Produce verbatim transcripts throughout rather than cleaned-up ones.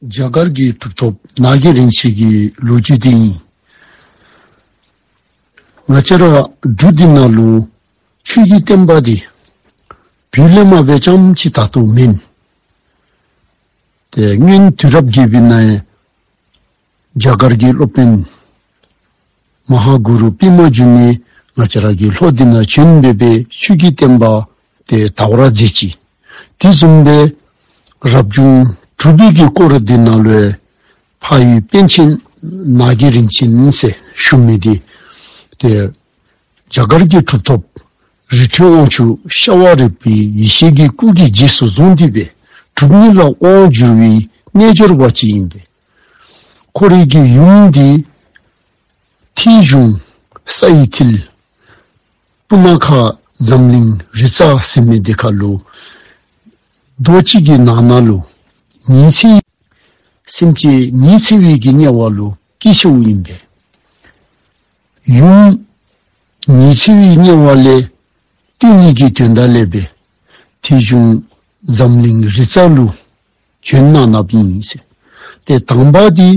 རྒྱ་གར་གྱི་གྲུབ་ཐོབ་ནགས་ཀྱི་རིན་ཆེན་གྱི་ལོ་རྒྱུས་འདི་ཨིན། ང་བཅས་ར་འབྲུག་འདི་ནང་ལུ་ཆོས་ཀྱི་བསྟན་པ་འདི་བོད་ལས་མར་སྦེ་རྐྱངམ་ཅིག་དར་དོ་མེན། ཏེ་སྔོན་དུས་རབས་བརྒྱད་པའི་ནང་ཡང་རྒྱ་གར་གྱི་སློབ་དཔོན་མ་ཧཱ་གུ་རུ་པདྨ་འབྱུང་གནས་ང་བཅས་ར་གི་ལྷོ་འདི་ནང་བྱོན་སྦེ་སྦེ་ཆོས་ཀྱི་བསྟན་པ་འདི་དར་བར་མཛད་ཅི། དེ་བཟུམ་སྦེ་རབ་བྱུང་དྲུག་པའི་གི་སྐོར་འདི་ནང་ལུ་ཕ་ཡུལ་པཎ་ཆེན་ནགས་ཀྱི་རིན་ཆེན་ཟེར་ཞུ་མི་འདི་ཏེ་རྒྱ་གར་གྱི་གྲུབ་ཐོབ་རི་ཁྲོད་དབང་ཕྱུག་ཤ་བ་རི་པའི་ཡེ་ཤེས་ཀྱི་སྐུ་གི་རྗེས་སུ་བཟུང་སྟེ་སྦེ་གྲུབ་བརྙེས་ལ་དབང་བསྒྱུར་བའི་རྣལ་འབྱོར་པ་ཅིག་ཨིན་པས། ཁོ་རའི་གི་ཡུམ་འདི་ཐེད་གཞུང་ས་ཡི་མཐིལ་སྤུ་ན་ཁ་འཛམ་གླིང་རི་རྩ་ཟེར་མི་འདི་ཁ་ལུ་རྡོ་གཅིག་གི་ནང་ན་ལུ་ཉི་ཚེ་སེམས་ཅན་ཉི་ཚེ་བའི་གི་དམྱལ་བ་ལུ་སྐྱེས་སོ་ཨིན་པས། ཡུམ་ཉི་ཚེ་བའི་དམྱལ་བ་ལས་བཏོན་ནི་གི་དོན་དག་ལས་སྦེ་ཐེད་གཞུང་འཛམ་གླིང་རི་རྩ་ལུ་བྱོན་གནང་གནངམ་ཨིན་ཟེར། ཏེ་དང་པ་འདི་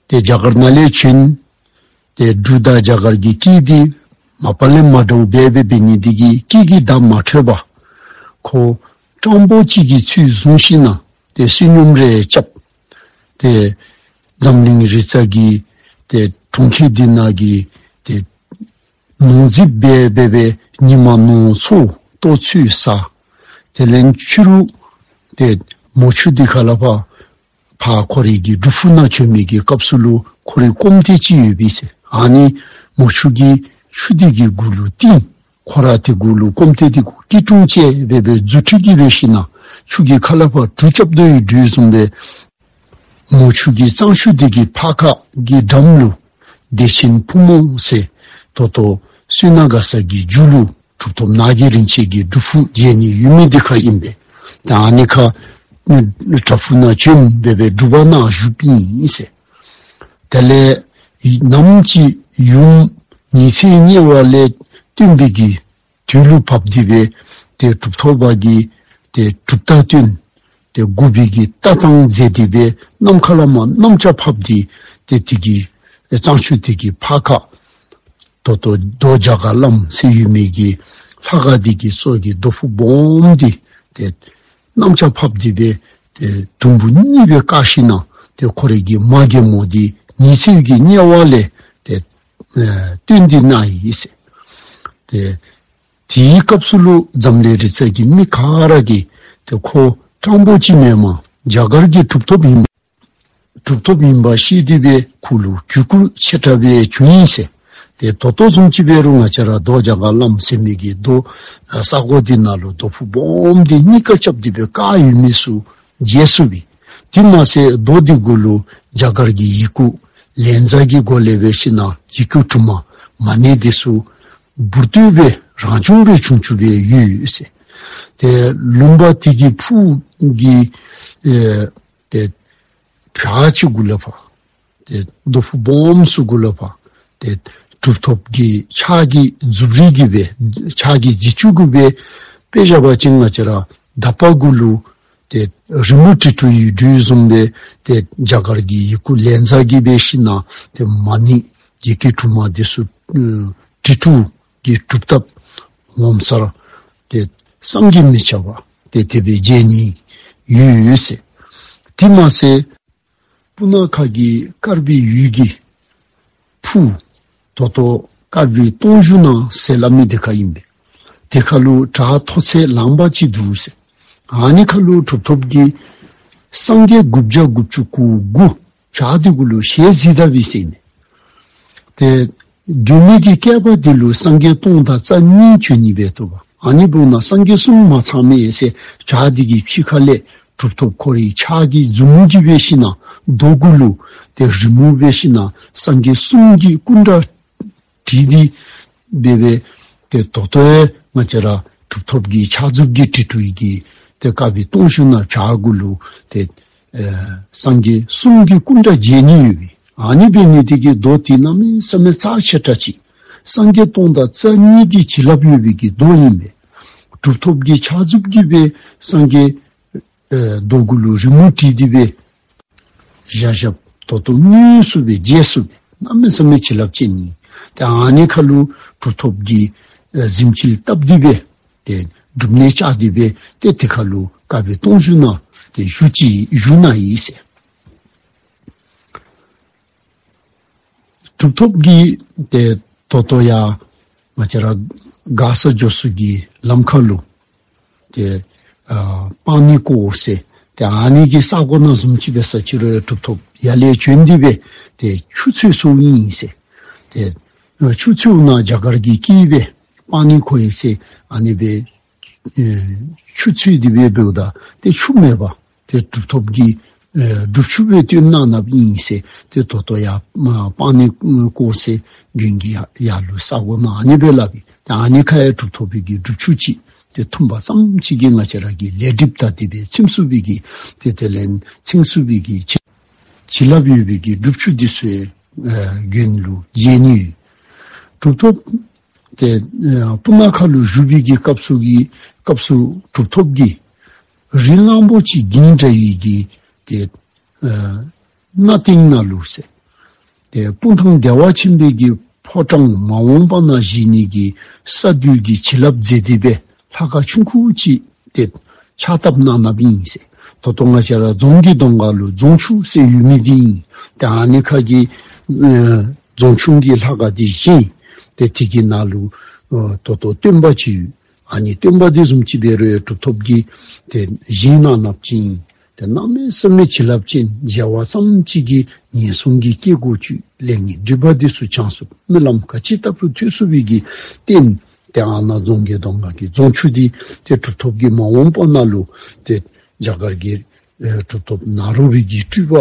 ཏེ་རྒྱ་གར་ནང་ལས་བྱོན། ཏེ་འབྲུག་དང་རྒྱ་གར་གྱི་སྐད་འདི་མ་པ་ལས་མ་འདྲཝ་སྦེ་འབད་ནི་འདི་གིས་སྐད་ཀྱི་བརྡ་མ་འཕྲོད་པར་ཁོ་སྤྲང་པོ་ཅིག་གི་ཚུལ་བཟུང་ཞིནམ་ལས་ཏེ་བསོད་སྙོམས་རེ་རྐྱབ། ཏེ་འཛམ་གླིང་རི་རྩ་གི་ཏེ་གྲོང་ཁྱེར་འདི་ནང་གི་ཏེ་ནོར་རྫིཔ་སྦེ་འབད་སྦེ་ཉིན་མ་ནོར་འཚོ་ལྟོ་ཚུ་ཟ། དེ་ལས་ཕྱི་རུ་ཏེ་མོ་ཆུ་འདི་ཁ་ལས་ཕར་ཕར་ཁོ་རའི་གི་སྒྲུབ་ཕུག་ནང་བྱོན་མི་གི་སྐབས་སུ་ལུ་ཁོ་རའི་སྐོམ་དད་ཅིག་ཡོད་པས་ཟེར། ཨ་ནི་མོ་ཆུ་གི་ཆུ་འདི་གི་གུ་ལུ་བཏིང་། ཁོ་ར་དེ་གུ་ལུ་སྐོམ་དད་འདི་གུ་སྐྱིལ་ཀྲུང་བཅས་སྦེ་སྦེ་རྫུ་འཕྲུལ་གྱིས་འབད་ཞིནམ་ལས་ཆུ་གི་ཁ་ལས་ཕར་གྲུ་རྐྱབ་དོ་ཡོད་དོ་བཟུམ་སྦེ་མོ་ཆུ་གི་གཙང་ཆུ་འདི་གི་ཕར་ཁ་གི་འགྲམ་ལུ་བདེ་ཆེན་ཕུག་མོ་ཟེར་ད་ལྟོ་སོན་ན་མགར་ས་གི་མཇུག་ལུ་གྲུབ་ཐོབ་ནགས་ཀྱི་རིན་ཆེན་གྱི་སྒྲུབ་ཕུག་མཇལ་ནི་ཡོད་མི་འདི་ཁ་ཨིན་པས། ད་ཨ་ནི་ཁར་བྲག་ཕུག་ནང་བྱོན་སྦེ་སྦེ་སྒྲུབ་པ་ནང་བཞུགསཔ་ཨིན་ཟེར། དེ་ལས་ནམ་ཅིག་ཡུམ་ཉི་ཚེ་དམྱལ་བ་ལས་བཏོན་པའི་གི་དུས་ལུ་བབས་ཏེ་སྦེ་ཏེ་གྲུབ་ཐོབ་པ་གིས་ཏེ་གྲུབ་རྟགས་སྟོན། ཏེ་དགུག་པའི་གི་ལྟ་སྟངས་མཛད་དེ་སྦེ་ནམ་མཁའ་ལས་མར་གནམ་ལྕགས་ཕབ་སྟེ་ཏེ་དེ་གི་གཙང་ཆུ་དེ་གི་ཕར་ཁ་ད་ལྟོ་རྡོ་རྒྱ་གར་བླམ་ཟེར་ཡོད་མི་གི་ལྷ་ཁང་དེ་གི་ཕྱོགས་ཀྱི་རྡོ་ཕུག་སྦོམ་འདི་ཏེ་གནམ་ལྕགས་ཕབ་སྟེ་སྦེ་ཏེ་དུམ་བུ་གཉིས་སྦེ་བཀག་ཞིནམ་ལས་ཏེ་ཁོ་རའི་གི་མ་རྒན་མོ་འདི་ཉི་ཚེ་གི་དམྱལ་བ་ལས་ཏེ་ཨེ་བཏོན་ཏེ་གནང་ཡི་ཟེར། ཏེ་དེའི་སྐབས་སུ་ལུ་འཛམ་གླིང་རི་རྩ་གི་མི་ག་ར་གིས་ཏེ་ཁོ་སྤྲང་པོ་ཅིག་མེན་པར་རྒྱ་གར་གྱི་གྲུབ་ཐོབ་ཨིན། གྲུབ་ཐོབ་ཨིན་པ་ཤེས་ཏེ་སྦེ་ཁོ་ལུ་གུས་བཀུར་ཆེ་དྲགས་སྦེ་བྱུང་ཡི་ཟེར། ཏེ་ད་ལྟོ་བཟུམ་ཅིག་འབད་རུང་ང་བཅས་ར་རྡོ་རྒྱ་གར་བླམ་ཟེར་མི་གི་རྡོ་ས་གོ་འདི་ནང་ལུ་རྡོ་ཕུག་སྦོམ་འདི་གཉིས་ཀ་རྐྱབ་སྟེ་སྦེ་བཀག་ཡོད་མི་ཚུ་མཇལ་ཚུགས་པས། དེ་མ་ཚད་རྡོ་འདི་གུ་ལུ་རྒྱ་གར་གྱི་ཡི་གུ་ལཉྫ་གི་སྒོ་ལས་འབད་ཞིནམ་ལས་ཡི་གུ་དྲུག་མ་མ་ཎི་འདི་ཚུ་འབུར་ཏོ་སྦེ་རང་བྱུང་སྦེ་བྱུང་བྱུངམ་སྦེ་ཡོད་ཟེར། ཏེ་ལུང་པ་དེ་གི་ཕུག་གི་ཨེ་ཏེ་བྲག་ཅིག་གུ་ལས་ཕར་ཏེ་རྡོ་ཕུག་སྦོམ་ཚུ་གུ་ལས་ཕར་ཏེ་གྲུབ་ཐོབ་ཀྱི་ཕྱག་གི་མཛུབ་རིས་ཀྱིས་སྦེ་ཕྱག་གི་མཛུབ་ཅུང་གིས་སྦེ་དཔེ་བཞག་པ་ཅིན་ང་བཅས་ར་དག་པ་གུ་ལུ་ཏེ་རི་མོ་བྲིས་བྲིསཝ་ཡོད་དོ་བཟུམ་སྦེ་ཏེ་རྒྱ་གར་གྱི་ཡི་གུ་ལཉྫ་གིས་འབད་ཞིནམ་ལས་ཏེ་མ་ཎི་ཡི་གེ་དྲུག་མ་འདི་ཚུ་ཨེ་བྲིས་བྲིསཝ་གི་གྲུབ་རྟགས་ངོ་མཚར་ཏེ་བསམ་གྱིས་མི་ཁྱབ་པ་ཏེ་དེ་སྦེ་མཇལ་ནི་ཡོད་ཡོད་ཟེར། དེ་མ་ཚད་སྤུ་ན་ཁ་གི་དཀར་སྦིས་ཡུལ་གྱི་ཕུག་ད་ལྟོ་དཀར་སྦིས་སྟོང་བཞུགས་ནང་ཟེར་སླབ་མི་དེ་ཁ་ཨིན་པས། དེ་ཁ་ལུ་བྲག་མཐོ་ཚད་ལངམ་ཅིག་འདུག་ཟེར། ཨ་ནི་ཁ་ལུ་གྲུབ་ཐོབ་ཀྱིས་སངས་རྒྱས་དགུ་བརྒྱ་དགུ་བཅུ་གོ་དགུ་བྲག་འདི་གུ་ལུ་ཞལ་གཟིགས་ད་པས་ཟེར་ཨིན་མས། ཏེ་མགོན་པོའི་གི་བསྐལ་པ་འདི་ལུ་སངས་རྒྱས་སྟོང་དང་རྩ་གཉིས་བྱོན་ནི་འབད་དོ་བ། ཨ་ནི་འབདཝ་ད་སངས་རྒྱས་གསུམ་མ་ཚང་མས་ཟེར་བྲག་འདི་གི་ཕྱི་ཁ་ལས་གྲུབ་ཐོབ་ཁོ་རའི་ཕྱག་གི་མཛུབ་མོ་གིས་འབད་ཞིནམ་ལས་རྡོ་གུ་ལུ་ཏེ་རི་མོ་འབད་ཞིནམ་ལས་སངས་རྒྱས་གསུམ་གྱི་སྐུ་འདྲ་བྲིས་ཏེ་འབད་སྦེ་ཏེ་ད་ལྟོ་ཡང་ང་བཅས་ར་གྲུབ་ཐོབ་ཀྱི་ཕྱག་མཛུབ་ཀྱིས་བྲིས་བྲིསཝ་གི་ཏེ་དཀར་སྦིས་སྟོང་བཞུགས་ནང་བྲག་གུ་ལུ་ཏེ་ཨེ་སངས་རྒྱས་གསུམ་གྱི་སྐུ་འདྲ་མཇལ་ནི་ཡོད་པས། ཨ་ནི་འབད་ནི་དེ་གིས་རྡོ་འདི་གནམ་མེད་ས་མེད་རྩ་ཆེ་དྲགས་ཅིག་སངས་རྒྱས་སྟོང་དང་རྩ་གཉིས་ཀྱི་བྱིན་རླབས་ཡོད་པའི་གི་རྡོ་ཨིན་པས། གྲུབ་ཐོབ་ཀྱི་ཕྱག་མཛུབ་ཀྱིས་སྦེ་སངས་རྒྱས་ཨེ་རྡོ་གུ་ལུ་རི་མོ་བྲིས་ཏེ་སྦེ་ བཞག་བཞགཔ་ད་ལྟོ་དངོས་སུ་སྦེ་མཇལ་ཚུགས་པའི་གནམ་མེད་ས་མེད་བྱིན་རླབས་ཅན་ཨིན། ཏེ་ཨ་ནི་ཁར་ལུ་གྲུབ་ཐོབ་ཀྱིས་ཨེ་གཟིམ་ཅིལ་བཏབ་སྟེ་སྦེ་ཏེ་སྒྲུབ་གནས་བཅའ་སྟེ་སྦེ་ཏེ་དེ་ཁར་ལུ་དཀར་པོའི་སྟོང་བཞུགས་ནང་ཏེ་བཞུགས་ཅི་བཞུགས་ནུག་ཟེར། གྲུབ་ཐོབ་ཀྱིས་ཏེ་ད་ལྟོ་ཡང་ང་བཅས་ར་མགར་ས་འགྱོ་ས་གི་ལམ་ཁ་ལུ་ཏེ་ཨ་སྤང་ནི་སྐོར་ཟེར་ཏེ་ཨ་ནི་གི་ས་གོ་ནང་བཟུམ་ཅིག་འབད་ས་ཅིག་རུང་གྲུབ་ཐོབ་ཡར་ལས་བྱོན་ཏེ་སྦེ་ཏེ་ཆུ་འཚོལ་སོང་ཡི་ཟེར། ཏེ་ཨ་ཆུ་འཚོལ་ནང་རྒྱ་གར་གྱི་སྐད་སྦེ་སྤང་ནི་ཁོ་ཡི་ཟེར་ཨ་ནི་སྦེ་ཨེ་ཆུ་འཚོལ་ཏེ་སྦེ་འབདཝ་ད་ཏེ་ཆུ་མེད་པར་ཏེ་གྲུབ་ཐོབ་ཀྱིས་ཨེ་སྒྲུབ་ཆུ་སྦེ་བཏོན་གནང་གནངམ་ཨིན་ཟེར། ཏེ་ད་ལྟོ་ཡང་ཨ་སྤང་ནི་སྐོར་ཟེར་མགོན་གྱིས་ཡར་ལུ་ས་གོ་ནང་ཨ་ནི་སྦེ་སླབ་ཨིན། ཏེ་ཨ་ནི་ཁར་ཡང་གྲུབ་ཐོབ་པའི་གི་སྒྲུབ་ཆུ་ཅིག་ཏེ་འཐུང་པ་ཙམ་ཅིག་གིས་ང་བཅས་ར་གིས་ལས་སྒྲིབ་དག་སྟེ་སྦེ་ཚིམ་ཚུགས་པའི་གི་ཏེ་དེ་ལས་ཚིམ་ཚུགས་པའི་གི་བྱིན་བྱིན་རླབས་ཡོད་པའི་གི་སྒྲུབ་ཆུ་འདི་ཚུ་ཡང་ཨེ་མགོན་ལུ་མཇལ་ནི་ཡོད། གྲུབ་ཐོབ་ཏེ་ཨེ་སྤུ་ན་ཁ་ལུ་བཞུགས་པའི་གི་སྐབས་སུ་གི་སྐབས་སུ་གྲུབ་ཐོབ་ཀྱིས་རི་གླང་པོ་ཆེ་འགྱིང་འདྲ་བའི་གི་ཏེ་ཨེ་སྣ་སྟེང་ན་ལུ་ཟེར། ཏེ་སྤུངས་ཐང་བདེ་བ་ཆེན་པོའི་གི་ཕོ་བྲང་མ་འོངས་པ་ན་བཞེངས་ནི་གི་ས་འདུལ་གྱི་བྱིན་རླབས་མཛད་དེ་སྦེ་ལྷ་ཁང་ཆུང་ཀུ་ཅིག་ཏེ་ཕྱག་བཏབ་གནང་གནངམ་ཨིན་ཟེར། ད་ལྟོ་ང་བཅས་ར་རྫོང་གི་གདོང་ཁ་ལུ་རྫོང་ཆུང་ཟེར་ཡོད་མི་འདི་ཨིན། ཏེ་ཨ་ནི་ཁ་གི་ཨེ་རྫོང་ཆུང་གི་ལྷ་ཁང་འདི་བཞེངས། ཏེ་དེ་གི་ནང་ལུ་ཨེ་ད་ལྟོ་སྟོན་པ་ཅིག་ཡོད། ཨ་ནི་སྟོན་པ་འདི་བཟུམ་ཅིག་འབད་རུང་གྲུབ་ཐོབ་ཀྱིས་ཏེ་བཞེངས་གནང་གནངམ་ཅིག་ཨིན། ཏེ་གནམ་མེད་ས་མེད་བྱིན་རླབས་ཅན། མཇལ་བ་ཙམ་ཅིག་གིས་ངན་སོང་གི་སྐྱེ་སྒོ་བཅད། ལས་ངན་སྒྲིབ་པ་འདི་ཚུ་བྱང་ཚུགས། རྨི་ལམ་ག་ཅི་ལྟ་བུ་ཐོས་ཚུགས་པའི་གི་རྟེན། ཏེ་ཨ་ནཱ་རྫོང་གི་གདོང་ཁ་གི་རྫོང་ཆུང་འདི་ཏེ་གྲུབ་ཐོབ་ཀྱིས་མ་འོངས་པ་ན་ལུ་ཏེ་རྒྱ་གར་གྱི་ཨེ་གྲུབ་ཐོབ་ནཱ་རོ་པའི་གི་སྤྲུལ་པ་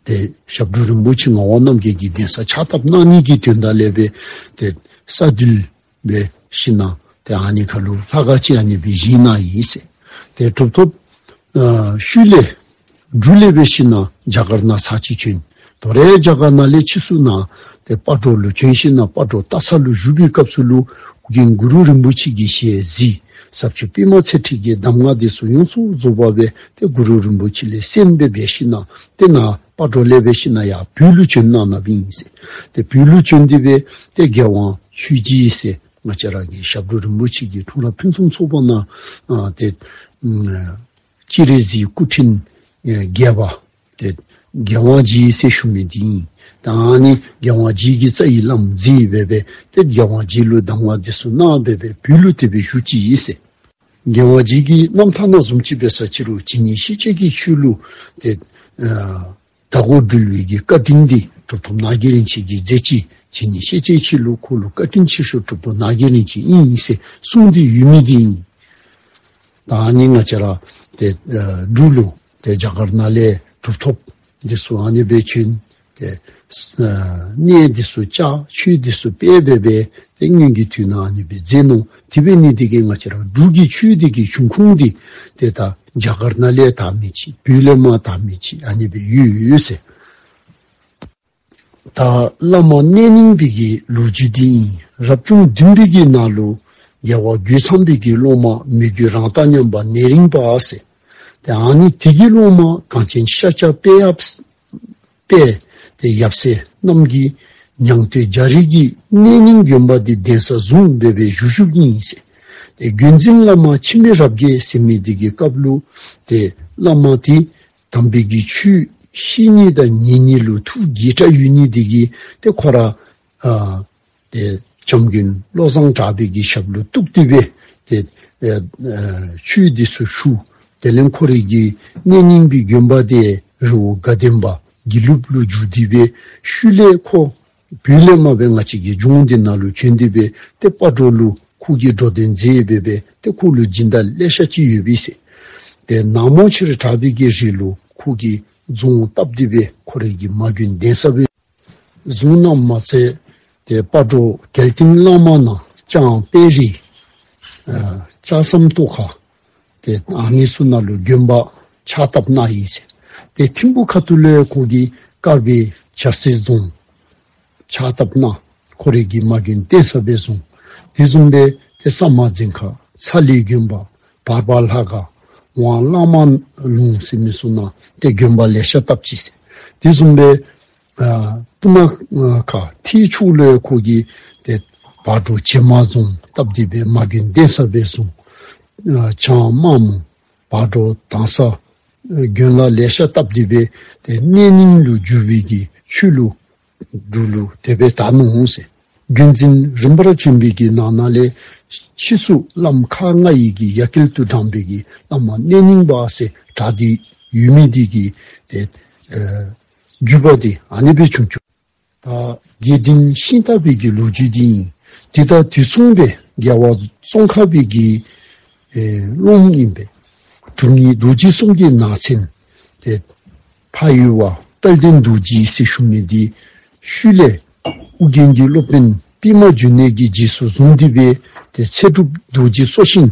ཏེ་ཞབས་དྲུང་རིན་པོ་ཆེ་ངག་དབང་རྣམ་རྒྱལ་གྱི་གདན་ས་ཕྱག་བཏབ་གནང་ནི་གི་དོན་དག་ལས་སྦེ་ཏེ་ས་འདུལ་སྦེ་ཞིནམ་ཏེ་ཨ་ནི་ཁ་ལུ་ལྷ་ཁང་ཅིག་ཨ་ནི་སྦེ་བཞེངས་གནང་ཡི་ཟེར། ཏེ་གྲུབ་ཐོབ་ཨ་ཤུལ་ལས་འབྲུག་ལས་སྦེ་ཞིནམ་རྒྱ་གར་ནང་ཚར་གཅིག་བྱོན། དོ་རུང་རྒྱ་གར་ནང་ལས་ཕྱིས་སུ་ནཱ་ཏེ་སྤ་གྲོ་ལུ་བྱོན་ཞིནམ་སྤ་གྲོ་སྟག་ཚང་ལུ་བཞུགས་པའི་སྐབས་སུ་ལུ་ཨོ་རྒྱན་གུ་རུ་རིན་པོ་ཆེ་གི་ཞལ་གཟིགས། ཟབ་ཆོས་པདྨ་ཚེ་ཁྲིད་ཀྱི་གདམས་ངག་འདི་ཚུ་ཡོངས་སུ་རྫོགས་པ་སྦེ་ཏེ་གུ་རུ་རིན་པོ་ཆེ་ལས་གསན་སྦེ་འབད་ཞིནམ་ཏེ་ནཱ་སྤ་གྲོ་ལས་འབད་ཞིནམ་ཡར་བོད་ལུ་བྱོན་གནང་གནངམ་ཨིན་ཟེར། ཏེ་བོད་ལུ་བྱོན་ཏེ་སྦེ་ཏེ་རྒྱལ་དབང་ཆོས་རྗེ་ཟེར་ང་བཅས་ར་གི་ཞབས་དྲུང་རིན་པོ་ཆེ་གི་འཁྲུངས་རབས་ཕུན་སུམ་ཚོགས་པ་ནང་ཨ་ཏེ་ཨམ་སྤྱན་རས་གཟིགས་སྐུ་ཕྲེང་ཨེ་བརྒྱད་པ་ཏེ་རྒྱལ་དབང་རྗེ་ཟེར་ཞུ་མི་འདི་ཨིན། ད་ཨ་ནི་རྒྱལ་དབང་རྗེ་གི་རྩ་བའི་བླམ་མཛད་སྦེ་སྦེ་ཏེ་རྒྱལ་དབང་རྗེ་ལུ་གདམས་ངག་འདི་ཚུ་གནང་སྦེ་སྦེ་བོད་ལུ་དེ་སྦེ་བཞུགས་ཅི་ཨིན་ཟེར། རྒྱལ་དབང་རྗེ་གི་རྣམ་ཐར་ནང་བཟུམ་ཅིག་འབད་ས་ཅིག་རུང་ཇི་སྙེད་ཤེས་བྱའི་གི་ཆོས་ལུ་ཏེ་ཨ་བདག་པོ་སྒྲུབ་པའི་གི་བཀའ་དྲིན་འདི་གྲུབ་ཐོབ་ནགས་ཀྱི་རིན་ཆེན་གྱིས་མཛད་ཅི། ཇི་སྙེད་ཤེས་བྱའི་ཆོས་ལུ་ཁོ་ལུ་བཀའ་དྲིན་ཆེ་ཤོས་གྲུབ་ཐོབ་ནགས་ཀྱི་རིན་ཆེན་ཨིན་ཟེར་གསུངས་ཏེ་ཡོད་མི་འདི་ཨིན། ད་ཨ་ནི་ང་བཅས་ར་ཏེ་ཨ་འབྲུག་ལུ་ཏེ་རྒྱ་གར་ནང་ལས་གྲུབ་ཐོབ་འདི་ཚུ་ཨ་ནི་སྦེ་བྱོན། ཏེ་ཨ་གནས་འདི་ཚུ་བཅགས། ཆོས་འདི་ཚུ་སྤེལ་སྦེ་སྦེ་ཏེ་སྔོན་གྱི་དུས་ནང་ཨ་ནི་སྦེ་མཛད་ནུག། དེ་འབད་ནི་འདི་གིས་ང་བཅས་ར་འབྲུག་གི་ཆོས་འདི་གི་འབྱུང་ཁུངས་འདི་ཏེ་ད་རྒྱ་གར་ནང་ལས་དར་མི་ཅིག་བོད་ལས་མར་དར་མི་ཅིག་ཨ་ནི་སྦེ་ཡོད་ཡོད་ཟེར། ད་བླ་མ་གནས་རྙིང་པའི་གི་ལོ་རྒྱུས་འདི་ཨིན། རབ་བྱུང་བདུན་པའི་གི་ནང་ལུ་རྒྱལ་བ་རྒོད་ཚང་པའི་གི་སློབ་མ་མི་བསྐྱོད་རང་རྟགས་མཉམ་པ་ནེ་རིང་པ་ཟེར། ཏེ་ཨ་ནི་དེ་གི་སློབ་མ་གངས་ཅན་ཤཱཀྱ་དཔལ་ཡབ་དཔལ་ཏེ་ཡབ་སྲས་རྣམས་ཀྱིས་མྱང་སྟོད་རྒྱ་རི་གི་གནས་རྙིང་དགོན་པ་འདི་གདན་ས་བཟུང་སྦེ་སྦེ་བཞུགས་བཞུགསཔ་ཨིན་ཟེར། ཏེ་བརྒྱུད་འཛིན་བླ་མ་འཆི་མེད་རབ་རྒྱས་ཟེར་མི་འདི་གི་སྐབས་ལུ་ཏེ་བླ་མ་འདི་དམ་པའི་གི་ཆོས་ཤེས་ནི་དང་ཉན་ནི་ལུ་ཐུགས་དགྱེས་དྲགས་ཡོད་ནི་འདི་གིས་ཏེ་ཁོ་ར་ཨ་ཏེ་བྱམས་མགོན་བློ་བཟང་གྲགས་པའི་གི་ཞབས་ལུ་གཏུགས་ཏེ་སྦེ་ཏེ་ཨ་ཨ་ཆོས་འདི་ཚུ་ཞུ། དེ་ལས་ཁོ་རའི་གི་གནས་རྙིང་པའི་དགོན་པ་འདི་རི་བོ་དགའ་ལྡན་པ་དགེ་ལུགས་ལུ་བསྒྱུར་ཏེ་སྦེ་ཤུལ་ལས་ཁོ་བོད་ལས་མར་སྦེ་ང་བཅས་ཀྱི་ལྗོངས་འདི་ནང་ལུ་བྱོན་ཏེ་སྦེ་ཏེ་སྤ་གྲོ་ལུ་ཁོ་གིས་འགྲོ་དོན་མཛད་སྦེ་སྦེ་ཏེ་ཁོ་ལུ་སྦྱིན་བདག་ལེ་ཤ་ཅིག་ཡོད་པས་ཟེར། ཏེ་ནག་མོ་ཆེར་གྲགས་པའི་གི་རི་ལུ་ཁོ་གིས་རྫོང་བཏབ་སྟེ་སྦེ་ཁོ་རའི་གི་མ་དགོན་གདན་ས་སྦེ་བཟུང་གནངམ་མ་ཚད་ཏེ་སྤ་གྲོ་གལ་སྟེང་བླ་མ་ནང་ལྕང་དཔལ་རི་ཨ་ལྕགས་ཟམ་ཏོག་ཁ་ཏེ་ཨ་ནི་ཚུ་ནང་ལུ་དགོན་པ་ཕྱག་བཏབ་གནང་ཡི་ཟེར། ཏེ་ཐིམ་ཕུག་ཁ་ཐུག་ལས་ཁོ་གིས་དཀར་སྦིས་བྱ་སེར་རྫོང་ཕྱག་བཏབ་གནང་། ཁོ་རའི་གི་མ་དགོན་གདན་ས་སྦེ་བཟུང་། དེ་བཟུམ་སྦེ་ཏེ་ས་མ་རྫིང་ཁ་ཚ་ལི་དགོན་པ་བར་པ་ལྷ་ཁང་ ཝང་གླང་མ་ལུང་ཟེར་མི་ཚུ་ནང་ཏེ་དགོན་པ་ལེ་ཤ་བཏབ་ཅི་ཟེར། དེ་བཟུམ་སྦེ་ཨ་སྤུ་ན་ཨ་ཁ་ཐེད་ཕྱོགས་ལུ་ཁོ་གིས་ཏེ་བག་དྲོ་བྱེ་མ་རྫོང་བཏབ་སྟེ་སྦེ་མ་དགོན་གདན་ས་སྦེ་བཟུང་། ཨ་བྱང་དམངས་མོ་བག་དྲོ་དང་ས་ཨ་དགོན་ལ་ལེ་ཤ་བཏབ་སྟེ་སྦེ་ཏེ་གནས་རྙིང་ལུ་བསྒྱུར་བའི་གི་ཆོས་ལུགས་འབྲུག་ལུ་དེ་སྦེ་དར་ནུག་ཟེར། བརྒྱུད་འཛིན་རིམ་པར་བྱོན་པའི་གི་ནང་ན་ལས་ཕྱིས་སུ་བླམ་ཁག་ལྔ་ཡི་གི་ཡ་གྱལ་དུ་བགྲངས་པའི་གི་བླ་མ་གནས་རྙིང་པ་ཟེར་གྲགས་ཏེ་ཡོད་མི་འདི་གི་ཏེ་ཨ་བརྒྱུད་པ་འདི་ཨ་ནི་སྦེ་བྱུང་བྱུངམ། ད་དགེ་ལྡན་ཤིང་རྟ་པའི་གི་ལོ་རྒྱུས་འདི་ཨིན། ཏེ་ད་དུས་མཚུངས་སྦེ་རྒྱལ་བ་ཙོང་ཁ་པའི་གི་ཨེ་སློབ་མ་ཨིན་པས། གྲུབ་བརྙེས་རྡོ་རྗེ་གསུམ་གྱི་ནང་ཚན་ཏེ་ཕ་ཡུལ་བ་དཔལ་ལྡན་རྡོ་རྗེ་ཟེར་ཞུ་མི་འདི་ཤུལ་ལས་ཨོ་རྒྱན་གྱི་སློབ་དཔོན་པདྨ་འབྱུང་གནས་ཀྱིས་རྗེས་སུ་བཟུང་སྟེ་སྦེ་ཏེ་ཚེ་སྒྲུབ་རྡོ་རྗེ་སོ་ཤིང་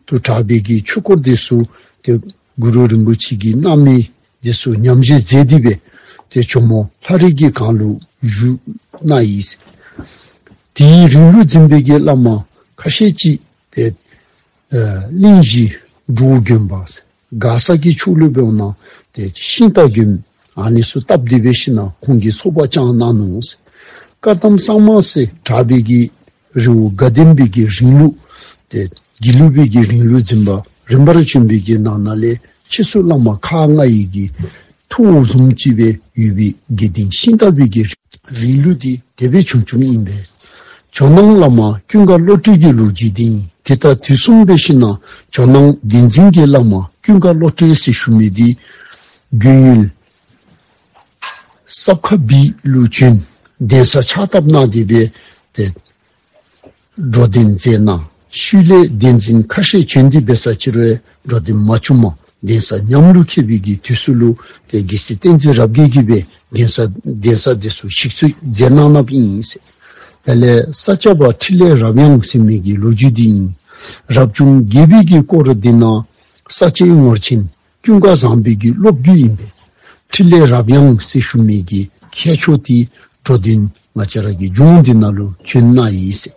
དུ་གྲགས་པའི་གི་ཆོས་སྐོར་འདི་ཚུ་ཏེ་གུ་རུ་རིན་པོ་ཆེ་གིས་གནང་མི་འདི་ཚུ་ཉམས་བཞེས་མཛད་དེ་སྦེ་ཏེ་ཇོ་མོ་ལྷ་རི་གི་གངས་ལུ་བཞུགས་གནང་ཡི་ཟེར། དེའི་རིང་ལུགས་འཛིན་པའི་གི་བླ་མ་ཁ་ཤས་ཅིག་ཏེ་ཨ་གླིང་བཞི་འབྲུག་དགོན་པ་ཟེར་མགར་ས་གི་ཕྱོགས་ལུ་འབདཝ་ད་ཏེ་ཤིང་རྟ་དགོན་ཨ་ནི་ཚུ་བཏབ་སྟེ་སྦེ་ཞིནམ་ལས་ཁོང་གིས་ཚོགས་པ་བསྐྱངས་གནང་ནུག་ཟེར། བཀའ་གདམས་གཙང་མ་ཟེར་གྲགས་པའི་གི་རི་བོ་དགའ་ལྡན་པའི་གི་རིང་ལུགས་ཏེ་དགེ་ལུགས་པའི་གི་རིང་ལུགས་འཛིན་པ་རིམ་པར་བྱོན་པའི་གི་ནང་ན་ལས་ཕྱིས་སུ་བླ་མ་ཁག་ལྔ་ཡི་གི་ཐུ་བོ་བཟུམ་ཅིག་སྦེ་ཡོད་པའི་དགེ་ལྡན་ཤིང་རྟ་པའི་གི་རིང་ལུགས་འདི་དེ་སྦེ་བྱུང་བྱུངམ་ཨིན་པས། ཇོ་ནང་བླ་མ་ཀུན་དགའ་བློ་གྲོས་ཀྱི་ལོ་རྒྱུས་འདི་ཨིན། ཏེ་ད་དུས་མཚུངས་སྦེ་ཞིནམ་ལས་ཇོ་ནང་གདན་འཛིན་གྱི་བླ་མ་ཀུན་དགའ་བློ་གྲོས་ཟེར་ཞུ་མི་འདི་དགོན་ཡུལ་སྲབ་ཁ་སྦིས་ལུ་བྱོན། གདན་ས་ཕྱག་བཏབ་གནང་སྟེ་སྦེ་ཏེ་འགྲོ་དོན་མཛད་གནང་། ཤུལ་ལས་གདན་འཛིན་ཁ་ཤས་བྱོན་ཏེ་འབད་ས་ཅིག་རུང་འགྲོ་དོན་མ་བྱུངམ་གདན་ས་ཉམས་ལུ་ཁད་པའི་གི་དུས་སུ་ལུ་ཏེ་རྒྱལ་སྲས་བསྟན་འཛིན་རབ་རྒྱས་ཀྱིས་སྦེ་གདན་ས་གདན་ས་འདི་ཚུ་ཞིག་གསོ་མཛད་གནང་གནངམ་ཨིན་ཟེར། དེ་ལས་ས་སྐྱ་པ་འཕྲིན་ལས་རབ་ཡངས་ཟེར་མི་གི་ལོ་རྒྱུས་འདི་ཨིན། རབ་བྱུང་བརྒྱད་པའི་གི་སྐོར་འདི་ནང་ས་སྐྱའི་ངོར་ཆེན་ཀུན་དགའ་བཟང་པོའི་གི་སློབ་བརྒྱུད་ཨིན་པས། འཕྲིན་ལས་རབ་ཡངས་ཟེར་ཞུ་མི་གི་མཁས་མཆོག་འདི་འགྲོ་དོན་ང་བཅས་ར་གི་ལྗོངས་འདི་ནང་ལུ་བྱོན་གནང་ཡི་ཟེར།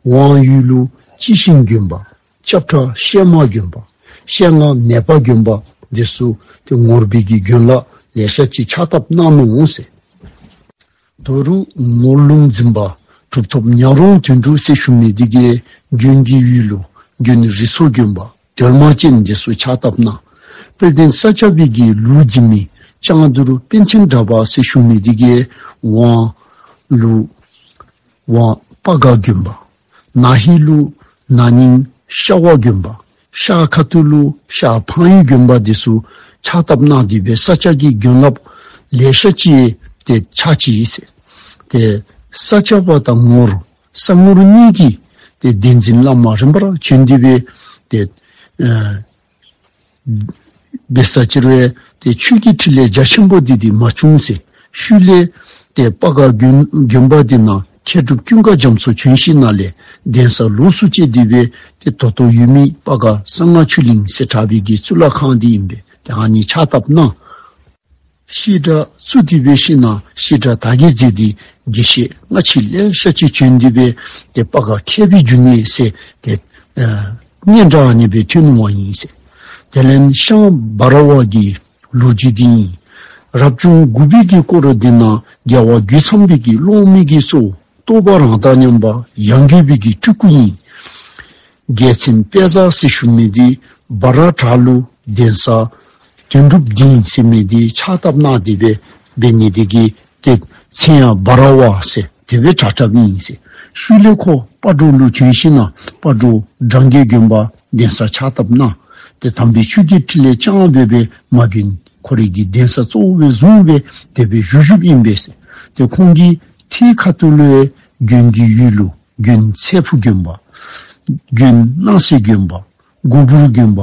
ཝང་ཡུལ་ལུ་སྤྱི་ཆིངས་དགོན་པ། སྐྱབས་ཁྲ་ཤེལ་མ་དགོན་པ། ཤེལ་རྔ་ནེ་པ་དགོན་པ་འདི་ཚུ་ཏེ་ངོར་པའི་གི་དགོན་ལག་ལེ་ཤ་ཅིག་ཕྱག་བཏབ་གནང་ནུག་ཟེར། དོ་རུང་ངོར་ལུང་འཛིན་པ་གྲུབ་ཐོབ་ཉག་རོང་དོན་གྲུབ་ཟེར་ཞུ་མི་འདི་གིས་དགོན་གྱི་ཡུལ་ལུ་དགོན་རི་ཚོ་དགོན་པ་སྒྲོལ་མ་ཅན་འདི་ཚུ་ཕྱག་བཏབ་གནང་། དཔལ་ལྡན་ས་སྐྱ་པའི་གི་ལུགས་འཛིན་མི་ལྕང་རྡོར་པཎ་ཆེན་གྲགས་པ་ཟེར་ཞུ་མི་འདི་གིས་ཝང་ལུ་ཝང་སྤ་སྒར་དགོན་པ། ན་ཧི་ལུ་ན་ནིང་ཤ་བ་དགོན་པ། ཤར་ཁ་ཐུག་ལུ་ཤར་འཕང་ཡུལ་དགོན་པ་འདི་ཚུ་ཕྱག་བཏབ་གནང་སྟེ་སྦེ་ས་སྐྱ་གི་དགོན་ལག་ལེ་ཤ་ཅིག་ཏེ་ཕྱག་བྱིན་ཡི་ཟེར། ཏེ་ས་སྐྱ་པ་དང་ངོར་ས་ངོར་གཉིས་ཀྱི་ཏེ་གདན་འཛིན་བླ་མ་རིམ་པར་བྱོན་ཏེ་སྦེ་ཏེ་ཨ་འབད་ས་ཅིག་རུང་ཏེ་ཆོས་ཀྱི་འཕྲིན་ལས་རྒྱ་ཆེན་པོ་འདི་འདི་མ་བྱུང་ཟེར། ཤུལ་ལས་ཏེ་སྤ་སྒར་དགོན་དགོན་པ་འདི་ནང་མཁས་གྲུབ་ཀུན་དགའ་རྒྱ་མཚོ་བྱོན་ཞིནམ་ལས་གདན་ས་ལོགས་སུ་བཅད་དེ་སྦེ་ཏེ་ད་ལྟོ་ཡོད་མི་སྤ་སྒར་གསང་སྔགས་ཆོས་གླིང་ཟེར་གྲགས་པའི་གི་གཙུག་ལག་ཁང་འདི་ཨིན་པས། ཏེ་ཨ་ནི་ཕྱག་བཏབ་གནང་། བཤད་གྲྭ་བཙུགས་ཏེ་སྦེ་ཞིནམ་ལས་བཤད་གྲྭ་དར་རྒྱས་མཛད་དེ་དགེ་བཤེས་སྔ་ཕྱི་ལེ་ཤ་ཅིག་བྱོན་ཏེ་སྦེ་ཏེ་སྤ་སྒར་མཁས་པའི་འབྱུང་གནས་ཟེར་ཏེ་ཨ་སྙན་གྲགས་ཨ་ནི་སྦེ་ཐོན་ནུག་པ་ཨིན་ཟེར། དེ་ལས་ཤངས་འབའ་ར་བ་གི་ལོ་རྒྱུས་འདི་ཨིན། རབ་བྱུང་དགུ་པའི་གི་སྐོར་འདི་ནང་རྒྱལ་བ་རྒོད་ཚང་པའི་གི་སློབ་མའི་གི་གཙོ་བོ་རྟོགས་པ་རང་དང་མཉམ་པ་ཡང་དགོན་པའི་གི་སྤྲུལ་སྐུ་ཨིན། རྒྱལ་མཚན་དཔལ་བཟང་ཟེར་ཞུ་མི་འདི་འབའ་ར་བྲག་ལུ་གདན་ས་དོན་གྲུབ་སྡིངས་ཟེར་མི་འདི་ཕྱག་བཏབ་གནང་སྟེ་སྦེ་འབད་ནི་འདི་གིས་ཏེ་མཚན་ཡང་འབའ་ར་བ་ཟེར་དེ་སྦེ་གྲགས་གྲགསཔ་ཨིན་ཟེར། ཤུལ་ལས་ཁོ་སྤ་གྲོ་ལུ་བྱོན་ཞིནམ་ལས་སྤ་གྲོ་འབྲང་རྒྱས་དགོན་པ་གདན་ས་ཕྱག་བཏབ་གནང་། ཏེ་དམ་པའི་ཆོས་ཀྱི་འཕྲིན་ལས་བསྐྱངས་སྦེ་སྦེ་མ་དགོན་ཁོ་རའི་གི་གདན་ས་གཙོ་བོ་སྦེ་བཟུང་སྦེ་དེ་སྦེ་བཞུགས་བཞུགསཔ་ཨིན་པས་ཟེར། ཏེ་ཁོང་གིས་ཐེད་ཁ་ཐུག་ལུ་དགོན་གྱི་ཡུལ་ལུ་དགོན་ཚེ་ཕུག་དགོན་པ། དགོན་སྣང་གསལ་དགོན་པ། གོ་བུར་དགོན་པ།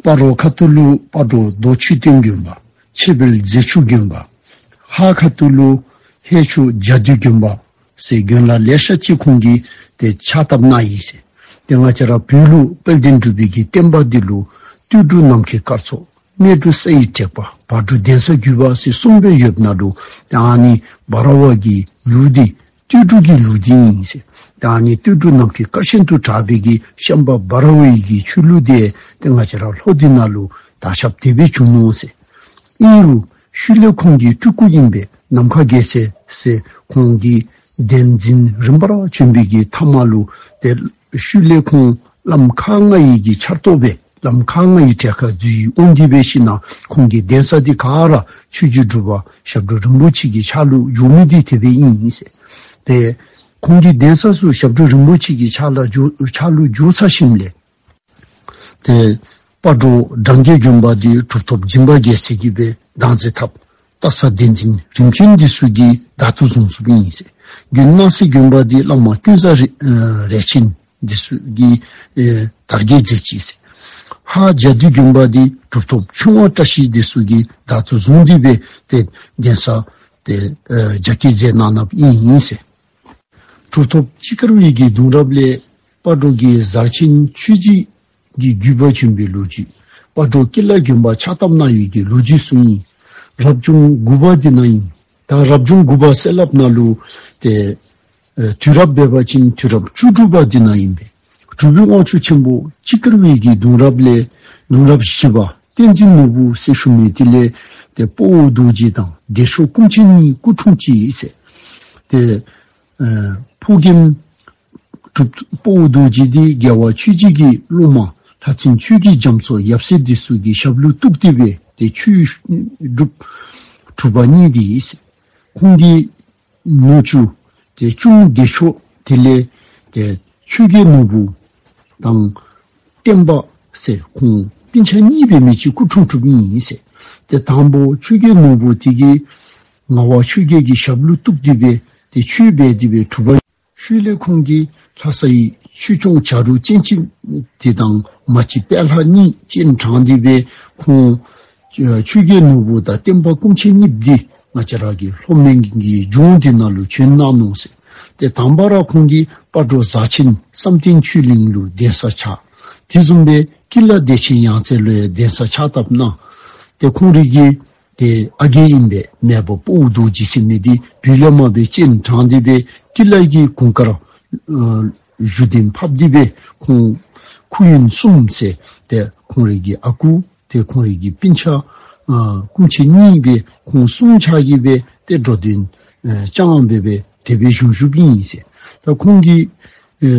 སྤ་རོ་ཁ་ཐུག་ལུ་སྤ་རོ་རྡོ་ཆོས་སྟོན་དགོན་པ། ཆེ་བལ་མཛེས་ཆུ་དགོན་པ། ཧཱ་ཁ་ཐུག་ལུ་ཧེ་ཆུ་རྒྱ་འདུས་དགོན་པ་ཟེར་དགོན་ལག་ལེ་ཤ་ཅིག་ཁོང་གིས་ཏེ་ཕྱག་བཏབ་གནང་ཡི་ཟེར། ཏེ་ང་བཅས་ར་བོད་ལུ་དཔལ་ལྡན་འབྲུག་པའི་གི་བསྟན་པ་འདི་ལུ་སྟོད་འབྲུག་ནམ་མཁའི་སྐར་ཚོགས། སྨད་འབྲུག་ས་ཡི་དྲེག་པ། བར་འབྲུག་གདན་ས་བརྒྱུད་པ་ཟེར་གསུམ་སྦེ་ཡོདཔ་ནང་ལུ་ཏེ་ཨ་ནི་འབའ་ར་བ་གི་ལུགས་འདི་སྟོད་འབྲུག་གི་ལུགས་འདི་ཨིན་ཟེར། ཡང་ནི་སྟོད་འབྲུག་ནམ་མཁའི་སྐར་བཞིན་དུ་གྲགས་པའི་གི་ཤམ་བྷ་བ་ར་ཝའི་གི་ཆོས་ལུགས་དེ་ཏེ་ང་བཅས་ར་ལྷོ་འདི་ནང་ལུ་དར་ཁྱབ་དེ་སྦེ་བྱུང་ནུག་ཟེར། ཨིན་རུང་ཤུལ་ལས་ཁོང་གི་སྤྲུལ་སྐུ་ཨིན་པའི་ནམ་མཁའ་རྒྱལ་མཚན་ཟེར་ཁོང་གི་གདན་འཛིན་རིམ་པར་བྱོན་པའི་གི་མཐའ་མ་ལུ་ཏེ་ཤུལ་ལས་ཁོང་བླམ་ཁག་ལྔ་ཡི་གི་ཆར་གཏོགས་སྦེ་བླམ་ཁག་ལྔ་ཡི་གྲལ་ཁར་འཛུལ་འོང་སྟེ་འབད་ཞིན་ན་ཁོང་གི་གདན་ས་འདི་ག་ར་ཆོས་རྗེ་འབྲུག་པ་ཞབས་དྲུང་རིན་པོ་ཆེ་གི་ཕྱག་ལུ་འཇུག་མི་འདི་དེ་སྦེ་ཨིན་ཟེར། ཏེ་ཁོང་གི་གདན་ས་ཚུ་ཞབས་དྲུང་རིན་པོ་ཆེ་གི་ཕྱག་ལུ་འཇུག་ཕྱག་ལུ་འཇུག་ཚར་ཞིནམ་ལས་ཏེ་སྤ་གྲོ་འབྲང་རྒྱས་དགོན་པ་འདི་གྲུབ་ཐོབ་སྦྱིན་པ་རྒྱལ་མཚན་གྱིས་སྦེ་བདག་འཛིན་འཐབ། སྟག་ཚང་བསྟན་འཛིན་རིམ་བྱོན་འདི་ཚུ་གིས་བདག་ཏུ་བཟུང་བཟུངམ་ཨིན་ཟེར། དགོན་སྣང་སྲིད་དགོན་པ་འདི་བླ་མ་ཀུན་བཟང་རས་ཨ་རས་ཆེན་འདི་ཚུ་གིས་ཨེ་དར་རྒྱས་མཛད་ཅི་ཟེར། ཧཱ་རྒྱ་འདུས་དགོན་པ་འདི་གྲུབ་ཐོབ་ཆུང་བ་བཀྲ་ཤིས་འདི་ཚུ་གིས་བདག་ཏུ་བཟུང་སྟེ་སྦེ་ཏེ་གདན་ས་ཏེ་ཨེ་རྒྱ་སྐྱེད་མཛད་གནང་གནངམ་ཨིན་ཟེར། གྲུབ་ཐོབ་སྤྱིལ་དཀར་བའི་གི་གདུང་རབས་ལས་སྤ་གྲོ་གི་གཟར་ཆེན་ཆོས་རྗེ་གི་བརྒྱུད་པ་བྱོན་པའི་ལོ་རྒྱུས། སྤ་གྲོ་ཀི་ལ་དགོན་པ་ཕྱག་བཏབ་གནང་བའི་གི་ལོ་རྒྱུས་ཚུ་ཨིན། རབ་བྱུང་དགུ་པ་འདི་ནང་ཨིན། ད་རབ་བྱུང་དགུ་པ་ཟེར་སླབ་ནང་ལུ་ཏེ་ཨེ་དུས་རབས་འབད་བ་ཅིན་དུས་རབས་བཅུ་དྲུག་པ་འདི་ནང་ཨིན་པས། གྲུབ་པའི་དབང་ཕྱུག་ཆེན་པོ་སྤྱིལ་དཀར་བའི་གི་གདུང་རབས་ལས་གདུང་རབས་བཞི་པ་བསྟན་འཛིན་ནོར་བུ་ཟེར་ཞུ་མི་འདི་ལས་ཏེ་སྤོ་བོ་རྡོ་རྗེ་དང་བདེ་མཆོག་ཀུན་མཁྱེན་གཉིས་སྐུ་འཁྲུངས་ཅི་ཟེར། ཏེ་ཨེ་ཕོ་རྒནམ་གྲུབ་སྤོ་བོ་རྡོ་རྗེ་འདི་རྒྱལ་བ་ཆོས་རྗེ་གི་སློབ་མ་ལྷ་བཙུན་ཆོས་ཀྱི་རྒྱ་མཚོ་ཡབ་སྲས་འདི་ཚུ་གི་ཞབས་ལུ་གཏུགས་ཏེ་སྦེ་ཏེ་ཆོས་སྒྲུབ་གྲུབ་པ་བརྙེས་ཏེ་ཨིན་ཟེར། ཁོང་གི་ནུ་གཅུང་ཏེ་གཅུང་བདེ་མཆོག་དེ་ལས་ཏེ་ཆོས་རྒྱལ་ནོར་བུ་དང་བསྟན་པ་ཟེར་ཁོང་སྤུན་ཆ་གཉིས་འབད་མི་ཅིག་སྐུ་འཁྲུངས་གྲུབཔ་ཨིན་ཟེར། ཏེ་དང་པོ་ཆོས་རྒྱལ་ནོར་བུ་དེ་གིས་ངག་དབང་ཆོས་རྒྱལ་གྱི་ཞབས་ལུ་གཏུགས་ཏེ་སྦེ་ཏེ་ཆོས་འབད་དེ་སྦེ་གྲུབ་པ། ཤུལ་ལས་ཁོང་གིས་ལྷ་སའི་ཆོས་སྐྱོང་བྱ་རོག་སྤྱན་གཅིག་དེ་དང་མ་གཅིག་དཔལ་ལྷ་གཉིས་སྤྱན་དྲངས་ཏེ་སྦེ་ཁོང་ཆོས་རྒྱལ་ནོར་བུ་དང་བསྟན་པ་ཀུན་མཁྱེན་གཉིས་འདི་ང་བཅས་ར་གི་ལྷོ་སྨན་གྱི་ལྗོངས་འདི་ནང་ལུ་བྱོན་གནང་ནུག་ཟེར། ཏེ་དང་པ་ར་ཁོང་གིས་སྤ་གྲོ་གཟར་ཆེན་བསམ་གཏན་ཆོས་གླིང་ལུ་གདན་ས་ཆགས། དེ་བཟུམ་སྦེ་ཀི་ལ་བདེ་ཆེན་ཡང་རྩེ་ལུ་ཡང་གདན་ས་ཕྱག་བཏབ་གནང་། ཏེ་ཁོང་རའི་གི་ཏེ་ཨ་རྒས་ཨིན་པས་མེས་པོ་སྤོ་བོ་རྡོ་རྗེ་ཟེར་མི་འདི་བོད་ལས་མར་སྦེ་སྤྱན་དྲངས་ཏེ་སྦེ་ཀི་ལ་གི་གུང་དཀར་ཨ་བཞུགས་གདན་ཕབ་སྟེ་སྦེ་ཁོང་ཁུ་ཡོན་གསུམ་ཟེར་ཏེ་ཁོང་རའི་གི་ཨ་ཁུ་ཏེ་ཁོང་རའི་གི་སྤུན་ཆ་ཨ་སྐུ་མཆེད་གཉིས་སྦེ་ཁོང་གསུམ་ཆ་གིས་སྦེ་ཏེ་འགྲོ་དོན་ཨ་བསྐྱངས་སྦེ་སྦེ་དེ་སྦེ་བཞུགས་བཞུགསཔ་ཨིན་ཟེར། ད་ཁོང་གི་ཨེ་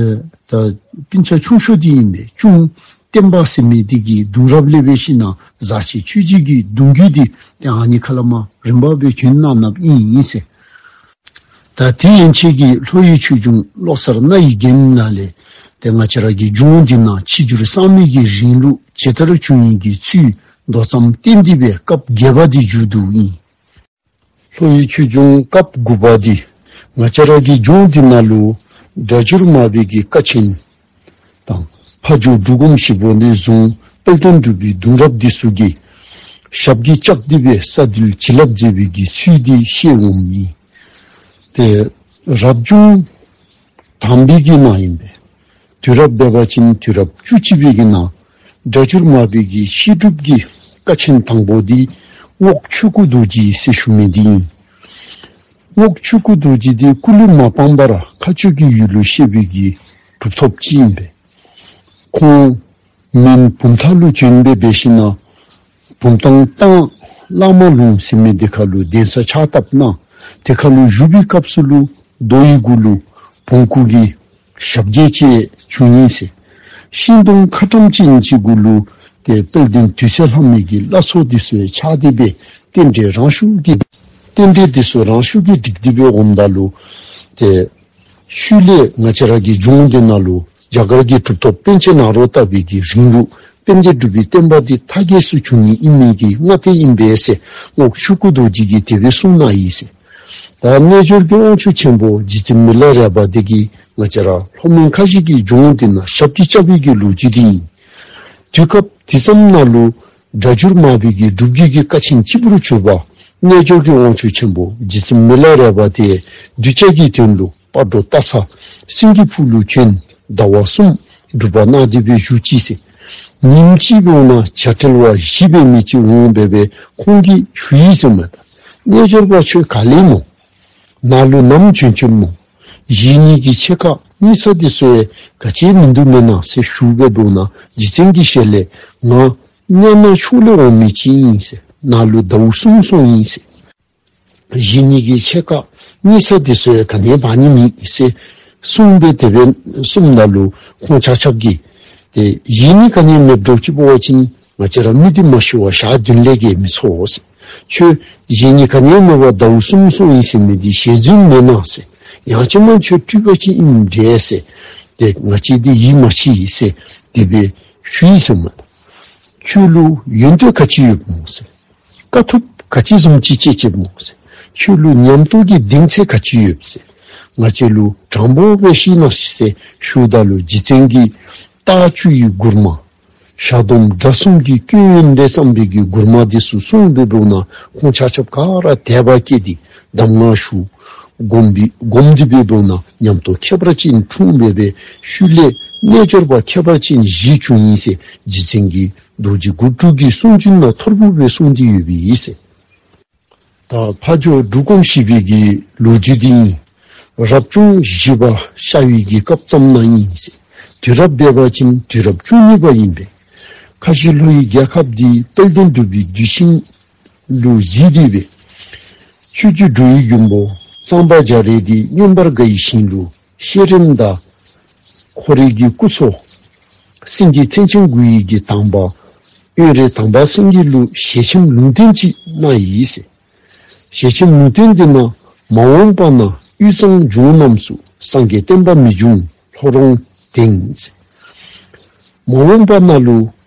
ད་སྤུན་ཆ་ཆུང་ཤོས་འདི་ཨིན་པས། གཅུང་བསྟན་པ་ཟེར་མི་འདི་གི་གདུང་རབས་ལས་འབད་ཞིན་ན་གཟར་ཆེན་ཆོས་རྗེ་གི་གདུང་བརྒྱུད་འདི་ཏེ་ཨ་ནི་ཁ་ལས་མར་རིམ་པ་སྦེ་བྱོན་གནང་གནངམ་ཨིན་ཟེར། ད་དེ་ཡན་ཆད་ཀྱིས་ལྷོ་ཡི་ཆོས་འབྱུང་བློ་གསར་རྣ་ཡི་རྒྱན་ནང་ལས་ཏེ་ང་བཅས་ར་གི་ལྗོངས་འདི་ནང་ཆིབས་བསྒྱུར་གསང་མི་གི་རིང་ལུགས་ཇི་ལྟར་བྱུང་ཡི་གི་ཚུལ་མདོ་ཙམ་བསྟན་ཏེ་སྦེ་སྐབས་བརྒྱད་པ་འདི་མཇུག་བསྡུཝ་ཨིན། ལྷོ་ཡི་ཆོས་འབྱུང་སྐབས་དགུ་པ་འདི་ང་བཅས་ར་གི་ལྗོངས་འདི་ནང་ལུ་སྒྲ་སྒྱུར་མར་པའི་གི་ཀ་ཆེན་དང་ཕ་ཇོ་འབྲུག་སྒོམ་ཞིག་པོ་ནས་བཟུང་དཔལ་ལྡན་འབྲུག་པའི་གདུང་རབས་འདི་ཚུ་གིས་ཞབས་ཀྱིས་བཅགས་ཏེ་སྦེ་ས་འདུལ་བྱིན་རླབས་མཛད་པའི་གི་ཚུལ་འདི་ཤེས་འོངམ་ཨིན། ཏེ་རབ་བྱུང་དང་པའི་གི་ནང་ཨིན་པས། དུས་རབས་འབད་བ་ཅིན་དུས་རབས་བཅུ་གཅིག་པའི་གི་ནང་སྒྲ་སྒྱུར་མར་པའི་གི་བཤད་སྒྲུབ་ཀྱི་ཀ་ཆེན་དང་པོ་འདི་རྔོག་ཆོས་སྐུ་རྡོ་རྗེ་ཟེར་ཞུ་མི་འདི་ཨིན། རྔོག་ཆོས་སྐུ་རྡོ་རྗེ་འདི་སྐུ་ལུས་མ་སྤངས་པར་མཁའ་སྤྱོད་ཀྱི་ཡུལ་ལུ་གཤེགས་པའི་གི་གྲུབ་ཐོབ་ཅིག་ཨིན་པས། ཁོང་མོན་བུམ་ཐང་ལུ་བྱོན་སྦེ་འབད་ཞིན་ན་བུམ་ཐང་སྟང་གླང་མ་ལུང་ཟེར་མི་འདི་ཁ་ལུ་གདན་ས་ཕྱག་བཏབ་གནང་། དེ་ཁ་ལུ་བཞུགས་པའི་སྐབས་སུ་ལུ་རྡོ་ཡི་གུ་ལུ་བོང་ཀུ་གི་ཞབས་རྗེས་ཅིག་བྱུང་ཡི་ཟེར། ཤིང་སྡོང་ཁ་ཊྭཱཾ་ཅན་ཅིག་གུ་ལུ་ཏེ་དཔལ་ལྡན་དུད་སོལ་ལྷ་མོའི་གི་བླ་མཚོ་འདི་ཚུ་ཡང་ཆགས་ཏེ་སྦེ་རྟེན་འབྲེལ་རང་ཤུགས་ཀྱིས་རྟེན་འབྲེལ་འདི་ཚུ་རང་ཤུགས་ཀྱིས་འགྲིག་སྟེ་སྦེ་འོངམ་ད་ལུ་ཏེ་ཤུལ་ལས་ང་བཅས་ར་གི་ལྗོངས་འདི་ནང་ལུ་རྒྱ་གར་གྱི་གྲུབ་ཐོབ་པཎ་ཆེན་ནཱ་རོ་ཏ་པའི་གི་རིང་ལུགས་དཔལ་ལྡན་འབྲུག་པའི་བསྟན་པ་འདི་མཐའ་རྒྱས་སུ་བྱུང་ནི་ཨིན་མི་གི་སྔ་ལྟས་ཨིན་པས་ཟེར་རྔོག་ཆོས་སྐུ་རྡོ་རྗེ་གིས་དེ་སྦེ་གསུངས་གནང་ཡི་ཟེར། ད་རྣལ་འབྱོར་གྱི་དབང་ཕྱུག་ཆེན་པོ་རྗེ་བཙུན་མི་ལ་རས་པ་འདི་གིས་ང་བཅས་ར་ལྷོ་མོན་ཁ་བཞི་གི་ལྗོངས་འདི་ནང་ཞབས་ཀྱིས་བཅགས་པའི་གི་ལོ་རྒྱུས་འདི་ཨིན། དུས་སྐབས་དེ་ཙམ་ནང་ལུ་སྒྲ་སྒྱུར་མར་པའི་གི་སྒྲུབ་བརྒྱུད་ཀྱི་ཀ་ཆེན་གཅིག་པུར་གྱུར་པ་རྣལ་འབྱོར་གྱི་དབང་ཕྱུག་ཆེན་པོ་རྗེ་བཙུན་མི་ལ་རས་པ་དེ་གདུལ་བྱ་གི་དོན་ལུ་སྤ་གྲོ་སྟག་ཚང་སེང་གེ་ཕུག་ལུ་བྱོན། ཟླ་བ་གསུམ་སྒྲུབ་པ་གནང་སྟེ་སྦེ་བཞུགས་ཅི་ཟེར། ཉིནམ་གཅིག་འབདཝ་ད་བྱ་བྲལ་བ་བཞི་འབད་མི་ཅིག་འོང་སྦེ་སྦེ་ཁོང་གིས་ཞུ་ཡི་ཟེར་མས། ད་རྣལ་འབྱོར་པ་ཁྱོད་ག་ལས་སྨོ། ནཱ་ལུ་ནམ་བྱོན་བྱོནམ་སྨོ། གཞེས་ནིང་གི་ཕྱེད་ཀ་ གཉིད་ས་འདི་ཚུ་ཡང་ག་ཅི་མིན་འདུག་མེན་ན་ཟེར་ཞུ་བའི་བར་ན་རྗེ་བཙུན་གྱི་ཞལ་ལས་ང་གཉའ་ནང་ཕྱོགས་ལས་འོང་མི་ཅིག་ཨིན་ཟེར། ནཱ་ལུ་ཟླཝ་གསུམ་སོང་ཡི་ཟེར། གཞན་གཉིས་ཀྱི་ཕྱེད་ཀ་གཉིད་ས་འདི་ཚུ་ཡང་ག་ནི་འབག་ནི་མེད་ཟེར་གསུངས་པས། དེ་སྦེ་གསུངམ་ད་ལུ་ཁོང་ཆ་ཁྱབ་ཀྱིས་ཏེ་གཞན་གཉིས་ག་ནི་མེདཔ་འདྲཝ་ཅིག་འབད་བ་ཅིན་ང་བཅས་ར་མི་འདི་མ་ཤི་བར་ཞག་བདུན་ལས་བརྒལ་མི་ཚོར་ཟེར། ཁྱོད་གཞན་གཉིས་ག་ནི་མེད་པར་ཟླཝ་གསུམ་སོང་ཡི་ཟེར་མི་འདི་ཞལ་རྫུན་མེན་ན་ཟེར། ཡང་ཅིན་མ་ཁྱོད་སྤྲུལ་པ་ཅིག་ཨིནམ་འདྲས་ཟེར། ཏེ་ང་བཅས་འདི་ཡིད་མ་ཆེས་ཡི་ཟེར་དེ་སྦེ་ཞུ་ཡི་ཟེར་མས། ཁྱོད་ལུ་ཡོན་ཏན་ག་ཅི་ཡོདཔ་སྨོ་ཟེར། དཀའ་ཐུབ་ག་ཅི་བཟུམ་ཅིག་སྤྱད་སྤྱདཔ་སྨོ་ཟེར། ཁྱོད་ལུ་ཉམས་རྟོགས་ཀྱི་གདེང་ཚད་ག་ཅི་ཡོདཔ་ཟེར། ང་བཅས་ལུ་དྲང་པོ་སྦེ་བཤད་གནང་ཟེར་ཞུཝ་ད་ལུ་རྗེ་བཙུན་གྱིས་སྟག་བཅུ་ཡི་མགུར་མ་ཞག་དོམ་དགྲ་གསུམ་གྱི་སྐྱོན་ཡོན་ལས་བརྩམས་པའི་གི་མགུར་མ་འདི་ཚུ་གསུངས་པའི་བར་ན་ཁོང་ཆ་ཁྱབ་ག་ར་དད་པ་སྐྱེས་ཏེ་གདམས་ངག་ཞུ། སྒོམ་པའི་སྒོམ་སྟེ་འབད་བའི་བར་ན་ཉམས་རྟོགས་ཁྱད་པར་ཅན་འཁྲུངས་སྦེ་སྦེ་ཤུལ་ལས་རྣལ་འབྱོར་པ་ཁྱད་པར་ཅན་བཞི་བྱུང་ཡི་ཟེར་རྗེ་བཙུན་གྱིས་རྡོ་རྗེ་མགུར་དྲུག་གི་གསུང་རྒྱུན་ནང་ཐོར་བུ་སྦེ་གསུངས་ཏེ་ཡོདཔ་ཨིན་ཟེར། ད་ཕ་ཇོ་འབྲུག་སྒོམ་ཞིག་པོའི་གི་ལོ་རྒྱུས་འདི་ཨིན། རབ་བྱུང་བཞི་པ་ཤར་བའི་གི་སྐབས་ཙམ་ན་ཨིན་ཟེར། དུས་རབས་འབད་བ་ཅིན་དུས་རབས་བཅུ་གཉིས་པ་ཨིན་པས། ཁ་བཞི་ལྷོ་ཡི་རྒྱལ་ཁབ་འདི་དཔལ་ལྡན་འབྲུག་པའི་གདུལ་ཞིང་ལུ་གཟིགས་ཏེ་སྦེ་ཆོས་རྗེ་འགྲོ་བའི་མགོན་པོ་གཙང་པ་རྒྱ་རས་འདི་མངོན་པར་དགའ་བའི་ཞིང་ལུ་ཤེས་རིག་དང་ཁོ་རའི་གི་སྐུ་ཚ་སེང་གེ་མཚན་ཅན་དགུ་ཡི་གི་དང་པ་དབོན་རས་དམ་པ་སེང་གེ་ལུ་ཞལ་ཆེམས་ལུང་བསྟན་ཅིག་གནང་ཡི་ཟེར། ཞལ་ཆེམས་ལུང་བསྟན་འདི་ནང་མ་འོངས་པ་ན་དབུས་གཙང་ལྗོངས་རྣམས་སུ་སངས་རྒྱས་བསྟན་པ་མི་འབྱུང་ལྷོ་རོང་དེང་ཟེར། མ་འོངས་པ་ན་ལུ་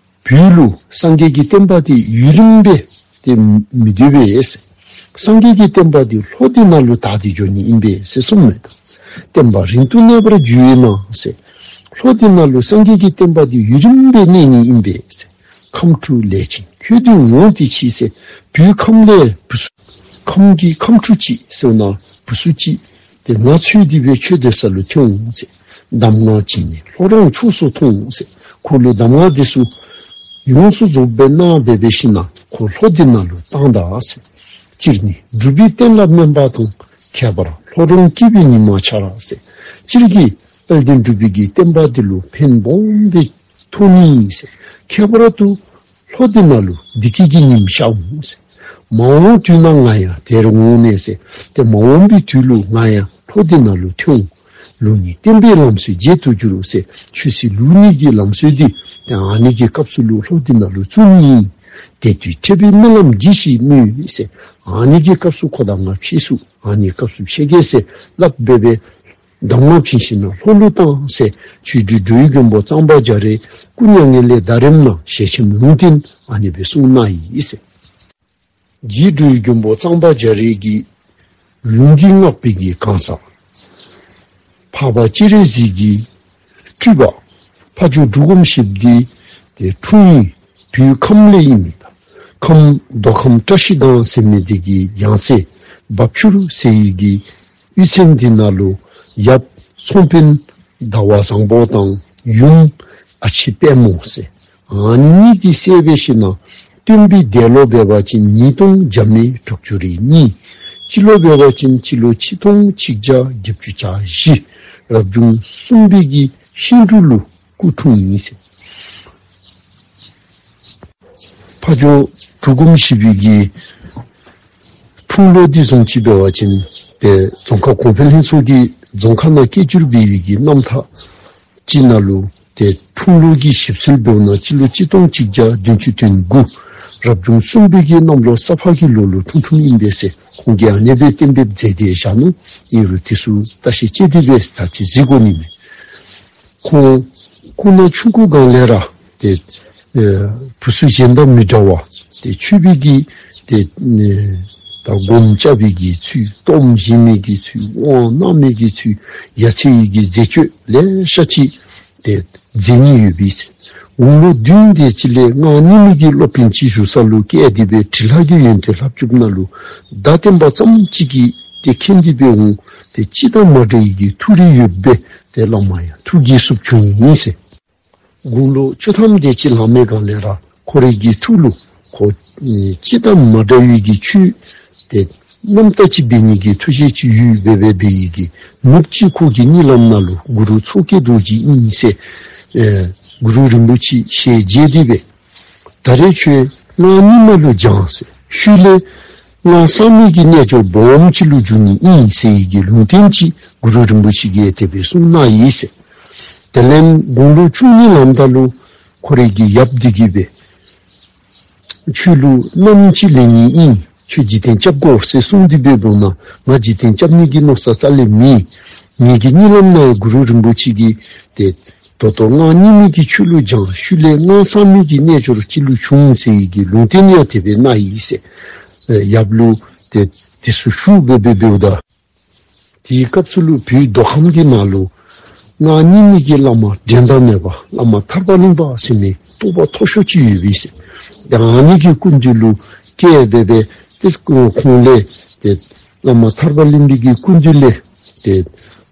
བོད་ལུ་སངས་རྒྱས་ཀྱི་བསྟན་པ་འདི་ཡུན་རིངམོ་སྦེ་ཏེ་མི་སྡོད་པས་ཟེར། སངས་རྒྱས་ཀྱི་བསྟན་པ་འདི་ལྷོ་འདི་ནང་ལུ་དར་ཏེ་འགྱོ་ནི་ཨིན་པས་ཟེར་གསུངས་མས། ད་བསྟན་པ་རིང་དུ་གནས་པར་འགྱུར་བས་ན་ཟེར། ལྷོ་འདི་ནང་ལུ་སངས་རྒྱས་ཀྱི་བསྟན་པ་འདི་ཡུན་རིངམོ་སྦེ་གནས་ནི་ཨིན་པས་ཟེར། ཁམས་ཕྲུག་ལས་ཅན་ཁྱོད་འདི་འོང་སྟེ་མཆིས་ཟེར། བོད་ཁམས་ལས་བུ་ཚུ་ཁམས་ཀྱི་ཁམས་ཕྲུག་ཅིག་ཟེར་ན་བུ་ཚུ་ཅིག་ཏེ་ང་འཚོལ་ཏེ་སྦེ་ཁྱོད་སྡོད་ས་ལུ་ཐོན་འོང་ཟེར། གདམས་ངག་བྱིན་ནས་ལྷོ་རོང་ཕྱོགས་སུ་ཐོན་འོང་ཟེར། ཁོ་ལུ་གདམས་ངག་འདི་ཚུ་ཡོངས་སུ་རྫོགསཔ་སྦེ་གནང་སྦེ་འབད་ཞིནམ་ལས་ཁོ་ལྷོ་འདི་ནང་ལུ་བཏང་ད་ཟེར། སྤྱིར་ནི་འབྲུག་པའི་བསྟན་ལ་སྨན་པ་དང་། ཁྱད་པར་ལྷོ་རོང་སྐྱིད་པའི་ཉི་མ་འཆར་ཟེར། སྤྱིར་གྱི་དཔལ་ལྡན་འབྲུག་པའི་གི་བསྟན་པ་འདི་ལུ་ཕན་སྦོམ་སྦེ་ཐོགས་ནི་ཨིན་ཟེར། ཁྱད་པར་དུ་ལྷོ་འདི་ནང་ལུ་བདེ་སྐྱིད་ཀྱི་ཉིམ་ཤར་འོང་ཟེར། མ་འོངས་དུས་ན་ང་ཡང་དེར་འོང་ནས་ཟེར། ཏེ་མ་འོངས་པའི་དུས་ལུ་ང་ཡང་ལྷོ་འདི་ནང་ལུ་ཐོན་འོང་། ལུགས་གཉིས་བསྟན་པའི་ལམ་སྲོལ་རྒྱས་དུ་འགྱུར་ཟེར། ཆོས་སྲིད་ལུགས་གཉིས་ཀྱི་ལམ་སྲོལ་འདི་ཏེ་ཨ་ནི་གི་སྐབས་སུ་ལུ་ལྷོ་འདི་ནང་ལུ་བཙུགས་ནི་ཨིན། དེ་དུས་འཕྲད་པའི་སྨོན་ལམ་གྱིས་ཤིག་སྨོན་ཟེར། ཨ་ནི་གི་སྐབས་སུ་ཁོ་དང་ང་ཕྱད་ཚུགས། ཨ་ནི་སྐབས་སུ་ཕྱད་གེ་ཟེར་སླབ་སྦེ་སྦེ་གདམས་ངག་བྱིན་ཞིནམ་ལས་ལྷོ་ལུ་བཏང་ཟེར། ཆོས་རྗེ་འགྲོ་བའི་མགོན་པོ་གཙང་པ་རྒྱ་རས་སྐུ་མྱ་ངན་ལས་འདའ་རནམ་ན་ཞལ་ཆེམས་ལུང་བསྟན་ཨ་ནི་སྦེ་གསུངས་གནང་ཡི་ཟེར། རྗེ་འགྲོ་བའི་མགོན་པོ་གཙང་པ་རྒྱ་རས་ཀྱི་ལུང་གིས་བསྔགས་པའི་གི་གང་ཟག་འཕགས་པ་སྤྱན་རས་གཟིགས་ཀྱི་སྤྲུལ་པ་ཕ་ཇོ་འབྲུག་སྒོམ་ཞིག་པོ་འདི་ཏེ་འཁྲུངས་ཡུལ་བོད་ཁམས་ལས་ཨིན་མས། ད་ཁམས་མདོ་ཁམས་བཀྲ་ཤིས་སྒང་ཟེར་མི་འདི་གི་ཡང་རྩེ་འབབ་ཆུ་ཟེར་བའི་གི་གཡུས་ཚན་འདི་ནང་ལུ་ཡབ་ཚོང་དཔོན་ཟླ་བ་བཟང་པོ་དང་ཡུམ་ཨ་ཕྱི་དཔལ་མོ་ཟེར་ཨ་ནི་གཉིས་ཀྱིས་བསད་སྦེ་ཞིནམ་ལས་སྟོན་པའི་འདས་ལོ་འབད་བ་ཅིན་ཉིས་སྟོང་བརྒྱ་མེད་དྲུག་ཅུ་རེ་གཉིས། སྤྱི་ལོ་འབད་བ་ཅིན་སྤྱི་ལོ་ཆིག་སྟོང་ཆིག་བརྒྱ་བརྒྱད་ཅུ་གྱ་བཞི། རབ་བྱུང་གསུམ་པའི་གི་ཤིང་འབྲུག་ལུ་སྐུ་འཁྲུངས་ཡི་ཟེར། ཕ་ཇོ་འབྲུག་སྒོམ་ཞིག་པོའི་གི་འཁྲུངས་ལོ་འདི་བཟུམ་ཅིག་འབད་བ་ཅིན་ཏེ་རྫོང་ཁག་གོང་འཕེལ་ལྷན་ཚོགས་ཀྱིས་རྫོང་ཁག་ནང་སྐད་སྒྱུར་འབད་བའི་གི་རྣམ་ཐར་ཅིག་ནང་ལུ་ཏེ་འཁྲུངས་ལོ་གི་ཞིབ་འཚོལ་འབདཝ་ད་སྤྱི་ལོ་ཆིག་སྟོང་གཅིག་བརྒྱ་བདུན་ཅུ་དོན་དགུ་རབ་བྱུང་གསུམ་པའི་གི་གནམ་ལོ་ས་ཕག་གི་ལོ་ལུ་འཁྲུངས་འཁྲུངསམ་ཨིན་པས་ཟེར། ཁོང་གིས་ཨ་ནེ་སྦེ་གཏན་འབེབས་མཛད་དེ་བཞག་ནུག། ཨིན་རུང་དེ་ཚུ་བརྟག་ཞིབ་དཔྱད་དེ་སྦེ་ད་ཅི་གཟིགས་དགོ་ནི་མས། ཁོང་སྐུ་ན་ཆུང་ཀུའི་སྒང་ལས་ར་ཏེ་ཨེ་བུ་ཚུ་གཞན་དང་མི་འདྲ་བར་ཏེ་ཆོས་པའི་གི་ཏེ་ཨེ་ད་སྒོམ་རྐྱབ་པའི་གི་ཚུལ་གཏོརམ་བཞེས་མི་གི་ཚུལ་དབང་གནང་མི་གི་ཚུལ་ཡ་མཚན་གྱི་མཛད་སྤྱོད་ལེ་ཤ་ཅིག་ཏེ་མཛད་ནི་ཡོད་པས། དགུང་ལོ་བདུན་དེ་ཅིག་ལས་མངའ་བརྙེས་མི་གི་སློབ་དཔོན་ཅིག་ཞུ་ས་ལུ་བསྐྱལ་ཏེ་སྦེ་འབྲི་ལྷག་གི་ཡོན་ཏན་ལྷབ་བཅུགཔ་ད་ལུ་བརྡ་བསྟན་པ་ཙམ་ཅིག་གིས་ཏེ་མཁྱེན་ཏེ་སྦེ་འོང་། ཏེ་སྤྱི་དང་མ་འདྲ་བའི་གི་ཐུགས་རིག་ཡོདཔ་སྦེ་ཏེ་བླ་མ་ཡང་ཐུགས་དགྱེས་སུ་བྱུང་ཡི་ཟེར། དགུང་ལོ་བཅུ་ཐམ་དེ་ཅིག་ལང་མི་སྒང་ལས་ར་ཁོ་རའི་གི་ཐུགས་ལུ་ཁོ་ཨེ་སྤྱི་དང་མ་འདྲ་བའི་གི་ཆོས་ཏེ་ རྣམ་དག་ཅིག་འབད་ནི་གི་ཐུགས་བཞེད་ཅིག་ཡོད་པའི་སྦེ་འབད་ཡི་གི་ནུབ་ཅིག་ཁོ་གི་གཉིད་ལམ་ནང་ལུ་གུ་རུ་མཚོ་སྐྱེས་རྡོ་རྗེ་ཨིན་ཟེར་ཨེ་གུ་རུ་རིན་པོ་ཆེ་ཞལ་མཇལ་ཏེ་སྦེ། ད་རེས་ཁྱོད་ང་གཉིད་མ་ལུ་བྱང་ཟེར། ཤུལ་ལས་ང་སངས་མི་གི་རྣལ་འབྱོར་སྦོམ་ཅིག་ལུ་འགྱུར་ནི་ཨིན་ཟེར་ཡི་གི་ལུང་བསྟན་ཅིག་གུ་རུ་རིན་པོ་ཆེ་གིས་དེ་སྦེ་གསུངས་གནང་ཡི་ཟེར། དེ་ལས་དགུང་ལོ་བཅུ་གཉིས་ལངམ་ད་ལུ་ཁོ་རའི་གི་ཡབ་འདི་གིས་སྦེ་ཁྱོད་ལུ་མནའམ་ཅིག་ལེན་ནི་ཨིན། ཁྱོད་འཇིག་རྟེན་སྐྱབས་དགོ་ཟེར་གསུངས་ཏེ་སྦེ་འབདཝ་ད་ང་འཇིག་རྟེན་སྐྱབས་ནི་གི་མནོ་བསམ་རྩ་ལས་མེད། ངེ་གི་གཉིད་ལམ་ནང་གུ་རུ་རིན་པོ་ཆེ་གིས་ཏེ་ད་ལྟོ་ང་གཉིད་མི་གིས་ཁྱོད་ལུ་བྱང་ཤུལ་ལས་ང་སངས་མི་གི་རྣལ་འབྱོར་ཅིག་ལུ་འགྱུར་འོང་ཟེར་ཡི་གི་ལུང་བསྟན་ཡང་དེ་སྦེ་གནང་ཡི་ཟེར། ཨེ་ཡབ་ལུ་ཏེ་དེ་ཚུ་ཞུ་སྦེ་སྦེ་འབདཝ་ད། དེའི་སྐབས་སུ་ལུ་བོད་མདོ་ཁམས་ཀྱི་ནང་ལུ་ང་གཉིད་མི་གི་བླ་མ་འགྲན་ཟླ་མེད་པ་བླ་མ་ཐར་པ་གླིང་པ་ཟེར་མི་རྟོགས་པ་མཐོ་ཤོས་ཅིག་ཡོད་པས་ཟེར། ཏེ་ཨ་ནི་གི་སྐུ་མདུན་ལུ་བསྐྱལ་སྦེ་སྦེ་ཏེ་ཁོང་ལས་ཏེ་བླ་མ་ཐར་པ་གླིང་པའི་གི་སྐུ་མདུན་ལས་ཏེ་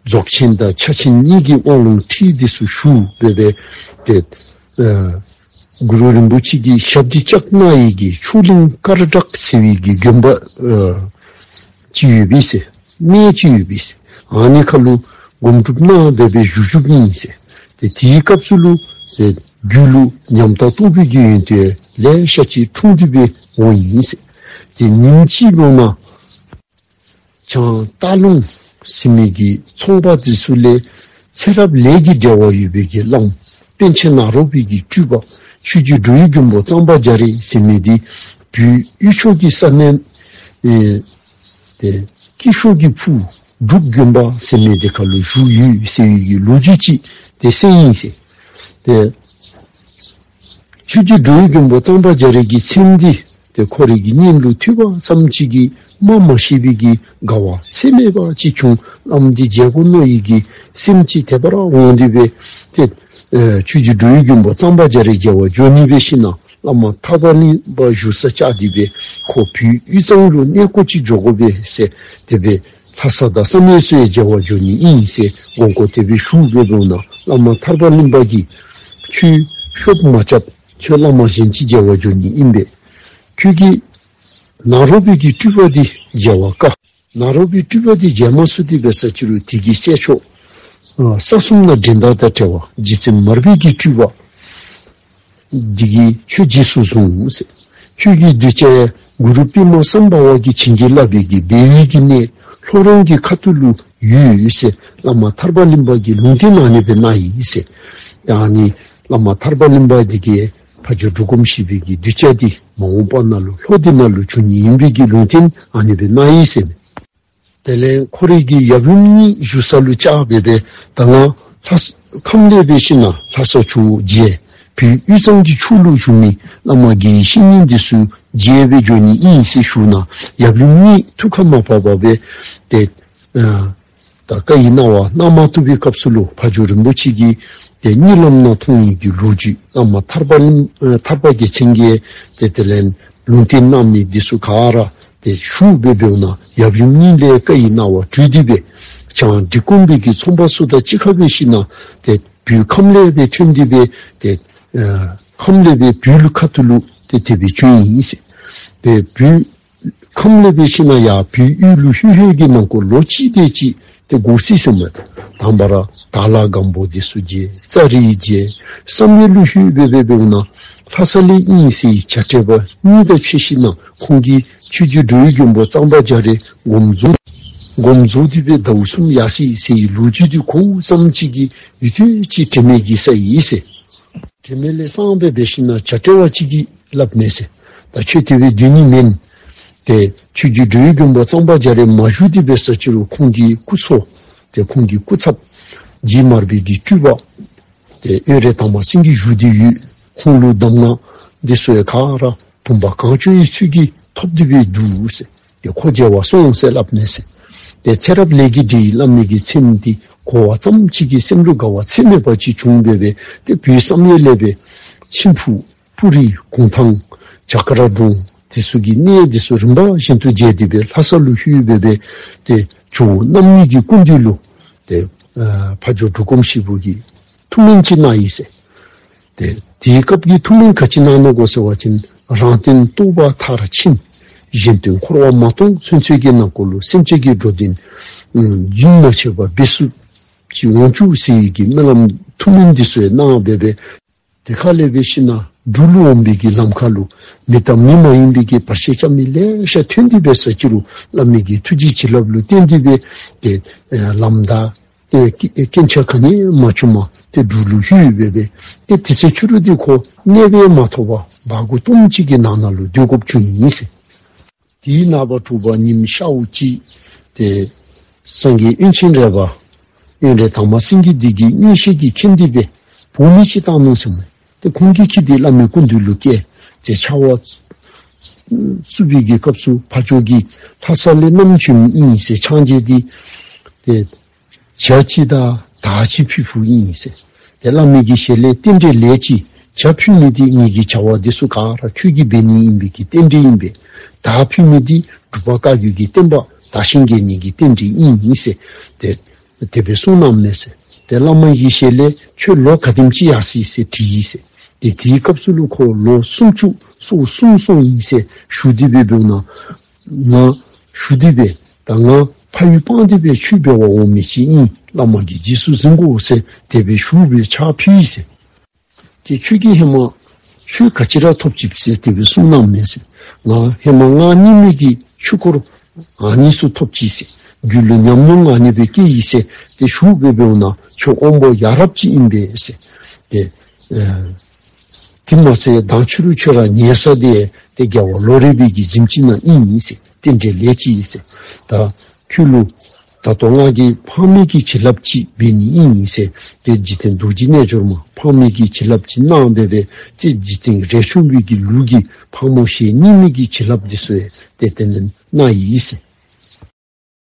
རྫོགས་ཆེན་དང་ཕྱག་ཆེན་གཉིས་ཀྱི་དབང་ལུང་ཁྲིད་འདི་ཚུ་ཞུ་སྦེ་སྦེ་ཏེ་ཨ་གུ་རུ་རིན་པོ་ཆེ་གི་ཞབས་ཀྱིས་བཅགས་གནང་ཡི་གི་ཆོས་གླིང་དཀར་བྲག་ཟེར་བའི་གི་དགོན་པ་ཨ་ཅིག་ཡོད་པས་ཟེར། གནས་ཅིག་ཡོད་པས་ཟེར། ཨ་ནི་ཁ་ལུ་སྒོམ་སྒྲུབ་གནང་སྦེ་སྦེ་བཞུགས་བཞུགསཔ་ཨིན་ཟེར། ཏེ་དེའི་སྐབས་སུ་ལུ་ཟེར་རྒྱུད་ལུ་ཉམས་དང་རྟོགས་པའི་གི་ཡོན་ཏན་ལེ་ཤ་ཅིག་འཁྲུངས་ཏེ་སྦེ་འོང་ཡི་ཟེར། ཏེ་ཉིནམ་ཅིག་འབདཝ་ད་བྱང་སྟག་ལུང་ཟེར་མི་གི་ཚོང་པ་འདི་ཚུ་ལས་ཚེ་རབས་ལས་ཀྱི་འབྲེལ་བ་ཡོད་པའི་གི་བླམ་པཎ་ཆེན་ནཱ་རོ་པའི་གི་སྤྲུལ་པ་ཆོས་རྗེ་འགྲོ་བའི་མགོན་པོ་གཙང་པ་རྒྱ་རས་ཟེར་མི་འདི་བོད་དབུས་ཕྱོགས་ཀྱི་ས་གནས་ཨེ་ཏེ་སྐྱིད་ཤོད་ཀྱི་ཕུ་འབྲུག་དགོན་པ་ཟེར་མི་འདི་ཁ་ལུ་བཞུགས་ཡོད་ཟེར་བའི་གི་ལོ་རྒྱུས་ཅིག་ཏེ་གསན་ཡི་ཟེར། ཏེ་ཆོས་རྗེ་འགྲོ་བའི་མགོན་པོ་གཙང་པ་རྒྱ་རས་ཀྱི་མཚན་འདི་ཏེ་ཁོ་རའི་གི་སྙན་ལུ་ཐོས་པ་ཙམ་ཅིག་གིས་སྨྲ་མ་ཤེས་པའི་གི་དགའ་བ་ཚད་མེད་པ་ཅིག་བྱུང་། བླམ་འདི་མཇལ་དགོ་མནོ་ཡི་གི་སེམས་ཅིག་དེ་སྦེ་ར་འོང་སྟེ་སྦེ་ཏེ་ཨེ་ཆོས་རྗེ་འགྲོ་བའི་མགོན་པོ་གཙང་པ་རྒྱ་རས་མཇལ་བར་འགྱོ་ནི་སྦེ་ཞིནམ་ལས་བླ་མ་ཐར་པ་གླིང་པ་བཞུགས་ས་བཅར་ཏེ་སྦེ་ཁོ་བོད་དབུས་གཙང་ལུ་གནས་སྐོར་ཅིག་འགྱོ་དགོ་པས་ཟེར་དེ་སྦེ་ལྷ་ས་དང་བསམ་ཡས་ཚུ་ཡང་མཇལ་བར་འགྱོ་ནི་ཨིན་ཟེར་དགོངས་སྐོར་དེ་སྦེ་ཞུ་སྦེ་འབདཝ་ད་བླ་མ་ཐར་པ་གླིང་པ་གིས་ཁྱོད་ཤོབ་མ་རྐྱབ། ཁྱོད་བླ་མ་གཞན་ཅིག་མཇལ་བར་འགྱོ་ནི་ཨིན་པས། ཁྱོད་ཀྱིས་ནཱ་རོ་པའི་གི་སྤྲུལ་པ་འདི་མཇལ་བར་དཀའ། ནཱ་རོ་པའི་སྤྲུལ་པ་འདི་མཇལ་མ་ཚུགས་ཏེ་འབད་ས་ཅི་རུང་དེ་གི་སྲས་མཆོག་ཨ་ས་གསུམ་ན་འགྲན་ཟླ་དང་བྲལ་བ་རྗེ་བཙུན་མར་པའི་གི་སྤྲུལ་པ་འདི་གིས་ཁྱོད་རྗེས་སུ་བཟུང་ཟེར། ཁྱོད་ཀྱི་གདུལ་བྱ་ཡང་གུ་རུ་པདྨ་སམྦྷ་ཝ་གིས་བྱིན་གྱིས་བརླབས་པའི་གི་བདེ་བའི་གི་གནས་ལྷོ་རོང་གི་ཁ་ཐུག་ལུ་ཡོད་ཟེར་བླ་མ་ཐར་པ་གླིང་པ་གིས་ལུང་བསྟན་ཨ་ནི་སྦེ་གནང་ཡི་ཟེར། ཨ་ནི་བླ་མ་ཐར་པ་གླིང་པ་འདི་གིས་ཕ་ཇོ་འབྲུག་སྒོམ་ཞིག་པོའི་གི་གདུལ་བྱ་འདི་མ་འོངས་པ་ནང་ལུ་ལྷོ་འདི་ནང་ལུ་འབྱུང་ནི་ཨིན་པའི་གི་ལུང་བསྟན་ཨ་ནི་སྦེ་གནང་ཡི་ཟེར། དེ་ལས་ཁོ་རའི་གི་ཡབ་ཡུམ་གཉིས་བཞུགས་ས་ལུ་བཅར་སྦེ་སྦེ་ད་ང་ལྷ་ས་ཁམས་ལས་སྦེ་ཞིནམ་ལས་ལྷ་ས་ཕྱོགས་མཇལ། བོད་དབུས་གཙང་གི་ཕྱོགས་ལུ་བཞུགས་མི་བླ་མ་དགེ་བའི་བཤེས་གཉེན་འདི་ཚུ་མཇལ་སྦེ་འགྱོ་ནི་ཨིན་ཟེར་ཞུཝ་ད་ཡབ་ཡུམ་གཉིས་ཐུགས་ཁར་མ་བབས་པར་སྦེ་ཏེ་ཨ་ད་བཀའ་ཡི་གནང་བ་གནང་མ་བཏུབ་པའི་སྐབས་སུ་ལུ་ཕ་ཇོ་རིན་པོ་ཆེ་གིས་ཏེ་གཉིད་ལམ་ནང་མཐོང་ཡི་གི་ལོ་རྒྱུས་བླ་མ་ཐར་པ་གླིང་ཨ་ཐར་པ་རྒྱལ་མཚན་གྱིས་ཏེ་དེ་ལས་ལུང་བསྟན་གནང་མི་འདི་ཚུ་ག་ར་ཏེ་ཞུ་སྦེ་འབདཝ་ད་ཡབ་ཡུམ་གཉིས་ལས་བཀའ་ཡི་གནང་བ་གྲོལ་ཏེ་སྦེ་བྱང་འབྲི་གུང་པའི་གི་ཚོང་པ་ཚུ་དང་གཅིག་ཁར་སྦེ་ཞིནམ་ལས་ཏེ་བོད་ཁམས་ལས་སྦེ་ཐོན་ཏེ་སྦེ་ཏེ་ཨ་ཁམས་ལས་སྦེ་བོད་ལུ་ཁ་ཐུག་ལུ་ཏེ་དེ་སྦེ་བྱོན་ཡི་ཟེར། ཏེ་བོད་ཁམས་ལས་སྦེ་ཞིནམ་ལས་ཡར་བོད་ཡུལ་ལུ་ལྷོད་ལྷོད་ཀྱི་ནང་འཁོད་ལོ་གཅིག་དེ་ཅིག་ཏེ་འགོར་སོ་ཡི་ཟེར་མས། དང་པ་ར་དྭགས་ལྷ་སྒམ་པོ་འདི་ཚུ་མཇལ། ཙ་རི་མཇལ། བསམ་ཡས་ལུ་ལྷོད་སྦེ་སྦེ་འབདཝ་ད་ལྷ་ས་ལས་ཨིན་ཟེར་བྱ་བྲལ་བ་གཉིས་དང་ཕྱད་ཞིནམ་ལས་ཁོང་གིས་ཆོས་རྗེ་འགྲོ་བའི་མགོན་པོ་གཙང་པ་རྒྱ་རས་དགོངས་རྫོགས་དགོངས་རྫོགས་ཏེ་སྦེ་ཟླཝ་གསུམ་ཡར་སོ་ཡི་ཟེར་བའི་ལོ་རྒྱུས་འདི་གོཝ་ཙམ་ཅིག་གིས་ཡུན་ཐུང་ཅིག་དྲན་མེད་ཀྱིས་བསལ་ཡི་ཟེར། དྲན་མེད་ལས་སངས་སྦེ་སྦེ་ཞིནམ་ལས་བྱ་བྲལ་བ་ཅིག་གིས་སླབ་མས་ཟེར། ད་ཁྱོད་དེ་སྦེ་སྡོད་ནི་མེན། ཏེ་ཆོས་རྗེ་འགྲོ་བའི་མགོན་པོ་གཙང་པ་རྒྱ་རས་མ་བཞུགས་ཏེ་འབད་ས་ཅི་རུང་ཁོང་གི་སྐུ་ཚ་ཏེ་ཁོང་གི་སྐུ་ཚབ་རྗེ་མར་པའི་གི་སྤྲུལ་པ་ཏེ་དབོན་རས་དར་མ་སེང་གེ་བཞུགས་ཏེ་ཡོད། ཁོང་ལུ་གདམས་ངག་འདི་ཚུ་ཡང་ག་ར་བུམ་པ་གང་བྱོའི་ཚུལ་གྱིས་ཐོབ་སྟེ་སྦེ་འདུག་ཟེར། ཏེ་ཁོ་མཇལ་བར་སོང་ཟེར་སླབ་མས་ཟེར། ཏེ་ཚེ་རབས་ལས་ཀྱི་འབྲེལ་བའི་བླ་མའི་གི་མཚན་འདི་གོ་བ་ཙམ་ཅིག་གིས་སེམས་ལུ་དགའ་བ་ཚད་མེད་པ་ཅིག་བྱུང་སྦེ་སྦེ་ཏེ་བོད་བསམ་ཡས་ལས་སྦེ་མཆིམས་ཕུ་སྤུ་རི་གུང་ཐང་བྱ་དཀར་འབྲོང་དེ་ཚུ་གི་གནས་དེ་ཚུ་རིམ་པ་བཞིན་དུ་མཇལ་ཏེ་སྦེ་ལྷ་ས་ལུ་ལྷོད་སྦེ་སྦེ་ཏེ་ཇོ་བོ་རྣམ་གཉིས་ཀྱི་སྐུ་མདུན་ལུ་ཏེ་ཨ་ཕ་ཇོ་འབྲུག་སྒོམ་ཞིག་པོ་གིས་ཐུགས་སྨོན་ཅིག་གནང་ཡི་ཟེར། ཏེ་དེའི་སྐབས་ཀྱི་ཐུགས་སྨོན་ག་ཅི་གནང་ནུག་གོ་ཟེར་བ་ཅིན་རང་དོན་རྟོགས་པ་མཐར་ཕྱིན། གཞན་དོན་འཁོར་བ་མ་སྟོངས་ཚུན་ཚོད་ཀྱི་ནང་འཁོད་ལུ་སེམས་ཅན་གྱི་འགྲོ་དོན་རྒྱུན་མ་ཆད་པར་འབད་ཚུགསཔ་ཅིག་འོང་བཅུག་ཟེར་བའི་གི་སྨོན་ལམ་ཐུགས་སྨོན་འདི་ཚུ་ཡང་གནང་སྦེ་སྦེ། དེ་ཁ་ལས་འབད་ཞིན་ན་འབྲུག་ལུ་འོང་བའི་གི་ལམ་ཁ་ལུ་མི་དང་མི་མ་ཡིན་པའི་གི་བར་ཆད་རྐྱབ་མི་ལེ་ཤ་ཐོན་ཏེ་འབད་ས་ཅིག་རུང་བླ་མའི་གི་ཐུགས་རྗེ་བྱིན་རླབས་ལུ་བརྟེན་ཏེ་སྦེ་ཏེ་ལམ་བདའ་ཏེ་རྐྱེན་ཆག་ག་ནི་མ་བྱུངམ་ཏེ་འབྲུག་ལུ་ལྷོད་སྦེ་སྦེ་ཏེ་དེ་ཚེ་ཕྱི་རུ་འདི་ཁོ་གནས་པས་མ་ཐོབ་པར་བར་སྒོ་སྟོངམ་ཅིག་གི་ནང་ན་ལུ་སྡོད་དགོཔ་བྱུང་ཡི་ཟེར། དེའི་ནངས་པ་དྲོ་པ་ཉིམ་ཤརཝ་ཅིག་ཏེ་སངས་རྒྱས་དབོན་ཆེན་རས་པ་དབོན་རས་དར་མ་སེང་གེ་འདི་གིས་མངོན་ཤེས་ཀྱིས་མཁྱེན་ཏེ་སྦེ་འབོ་མི་ཅིག་བཏང་ནུག་ཟེར་མས། ཏེ་ཁོང་གིས་འཁྱིད་དེ་བླ་མའི་སྐུ་མདུན་ལུ་བསྐྱལ། ཏེ་ཕྱག་དབང་བཙུགས་པའི་གི་སྐབས་སུ་ཕ་ཇོ་གིས་ལྷ་ས་ལས་བསྣམས་བྱོན་མི་ཨིན་ཟེར་ཕྱག་མཇལ་ཏེ་ཏེ་ཇ་ཅིག་དང་དར་ཅིག་ཕུལ་ཕུལཝ་ཨིན་ཟེར། ཏེ་བླ་མའི་གི་ཞལ་ལས་རྟེན་འབྲེལ་ལས་ཅི། ཇ་ཕུལ་མི་འདི་ངེ་གི་བྱ་བ་འདི་ཚུ་ག་ར་ཁྱོད་ཀྱིས་འབད་ནི་ཨིན་པའི་གི་རྟེན་འབྲེལ་ཨིན་པས། དར་ཕུལ་མི་འདི་འབྲུག་པ་བཀའ་བརྒྱུད་ཀྱི་བསྟན་པ་དར་ཞིང་རྒྱས་ནི་གི་རྟེན་འབྲེལ་ཨིན་ཟེར། ཏེ་དེ་སྦེ་གསུངས་གནངམ་མས་ཟེར། ཏེ་བླ་མ་གི་ཞལ་ལས་ཁྱོད་ལོ་ག་དེམ་ཅིག་ཡར་སོ་ཡི་ཟེར་དྲིས་ཡི་ཟེར། ཏེ་དེའི་སྐབས་སུ་ལུ་ཁོ་ལོ་སུམ་ཅུ་སོ་གསུམ་སོང་ཡི་ཟེར་ཞུ་སྟེ་སྦེ་འབདཝ་ད་ང་ཞུ་སྟེ་སྦེ་ད་ང་ཕ་ཡུལ་སྤངས་ཏེ་སྦེ་ཆོས་འབད་བར་འོང་མི་ཅིག་ཨིན། བླ་མ་གིས་རྗེས་སུ་འཛིན་དགོ་ཟེར་དེ་སྦེ་ཞུ་སྦེ་ཕྱག་ཕུལ་ཡི་ཟེར། ཏེ་ཁྱོད་ཀྱིས་ཧེ་མ་ཆོས་ག་ཅི་ར་ཐོབ་ཅི་ཟེར་དེ་སྦེ་གསུངས་གནངམ་མས་ཟེར། ང་ཧེ་མ་སྔགས་རྙིང་མའི་གི་ཆོས་སྐོར་ཨ་ནི་ཚུ་ཐོབ་ཅི་ཟེར། རྒྱུད་ལུ་ཉམས་མྱོང་ཨ་ནི་སྦེ་སྐྱེས་ཡི་ཟེར། ཏེ་ཞུ་སྦེ་འབདཝ་ད་ཁྱོད་དབང་པོ་ཡ་རབས་ཅིག་ཨིན་པས་ཟེར། ཏེ་ཨེ་དེ་མ་ཚད་མདང་ཕྱི་རུ་ཁྱོད་ར་ཉལ་ས་འདི་ཏེ་རྒྱལ་བ་ལོ་རས་པའི་གི་གཟིམ་ཅིག་ནང་ཨིན་ཟེར། རྟེན་འབྲེལ་ལས་ཅི་ཟེར། ད་ཁྱོད་ལུ་ད་ལྟོ་ང་གིས་ཕག་མོའི་གི་བྱིན་རླབས་ཅིག་འབད་ནི་ཨིན་ཟེར། ཏེ་རྗེ་བཙུན་རྡོ་རྗེ་རྣལ་འབྱོར་མ་ཕག་མོའི་གི་བྱིན་རླབས་ཅིག་གནང་སྦེ་སྦེ་ཏེ་རྗེ་བཙུན་རས་ཆུང་པའི་གི་ལུགས་ཀྱི་ཕག་མོ་ཞལ་གཉིས་མའི་གི་བྱིན་རླབས་འདི་ཚུ་ཡང་ཏེ་དེ་ལས་གནང་ཡི་ཟེར།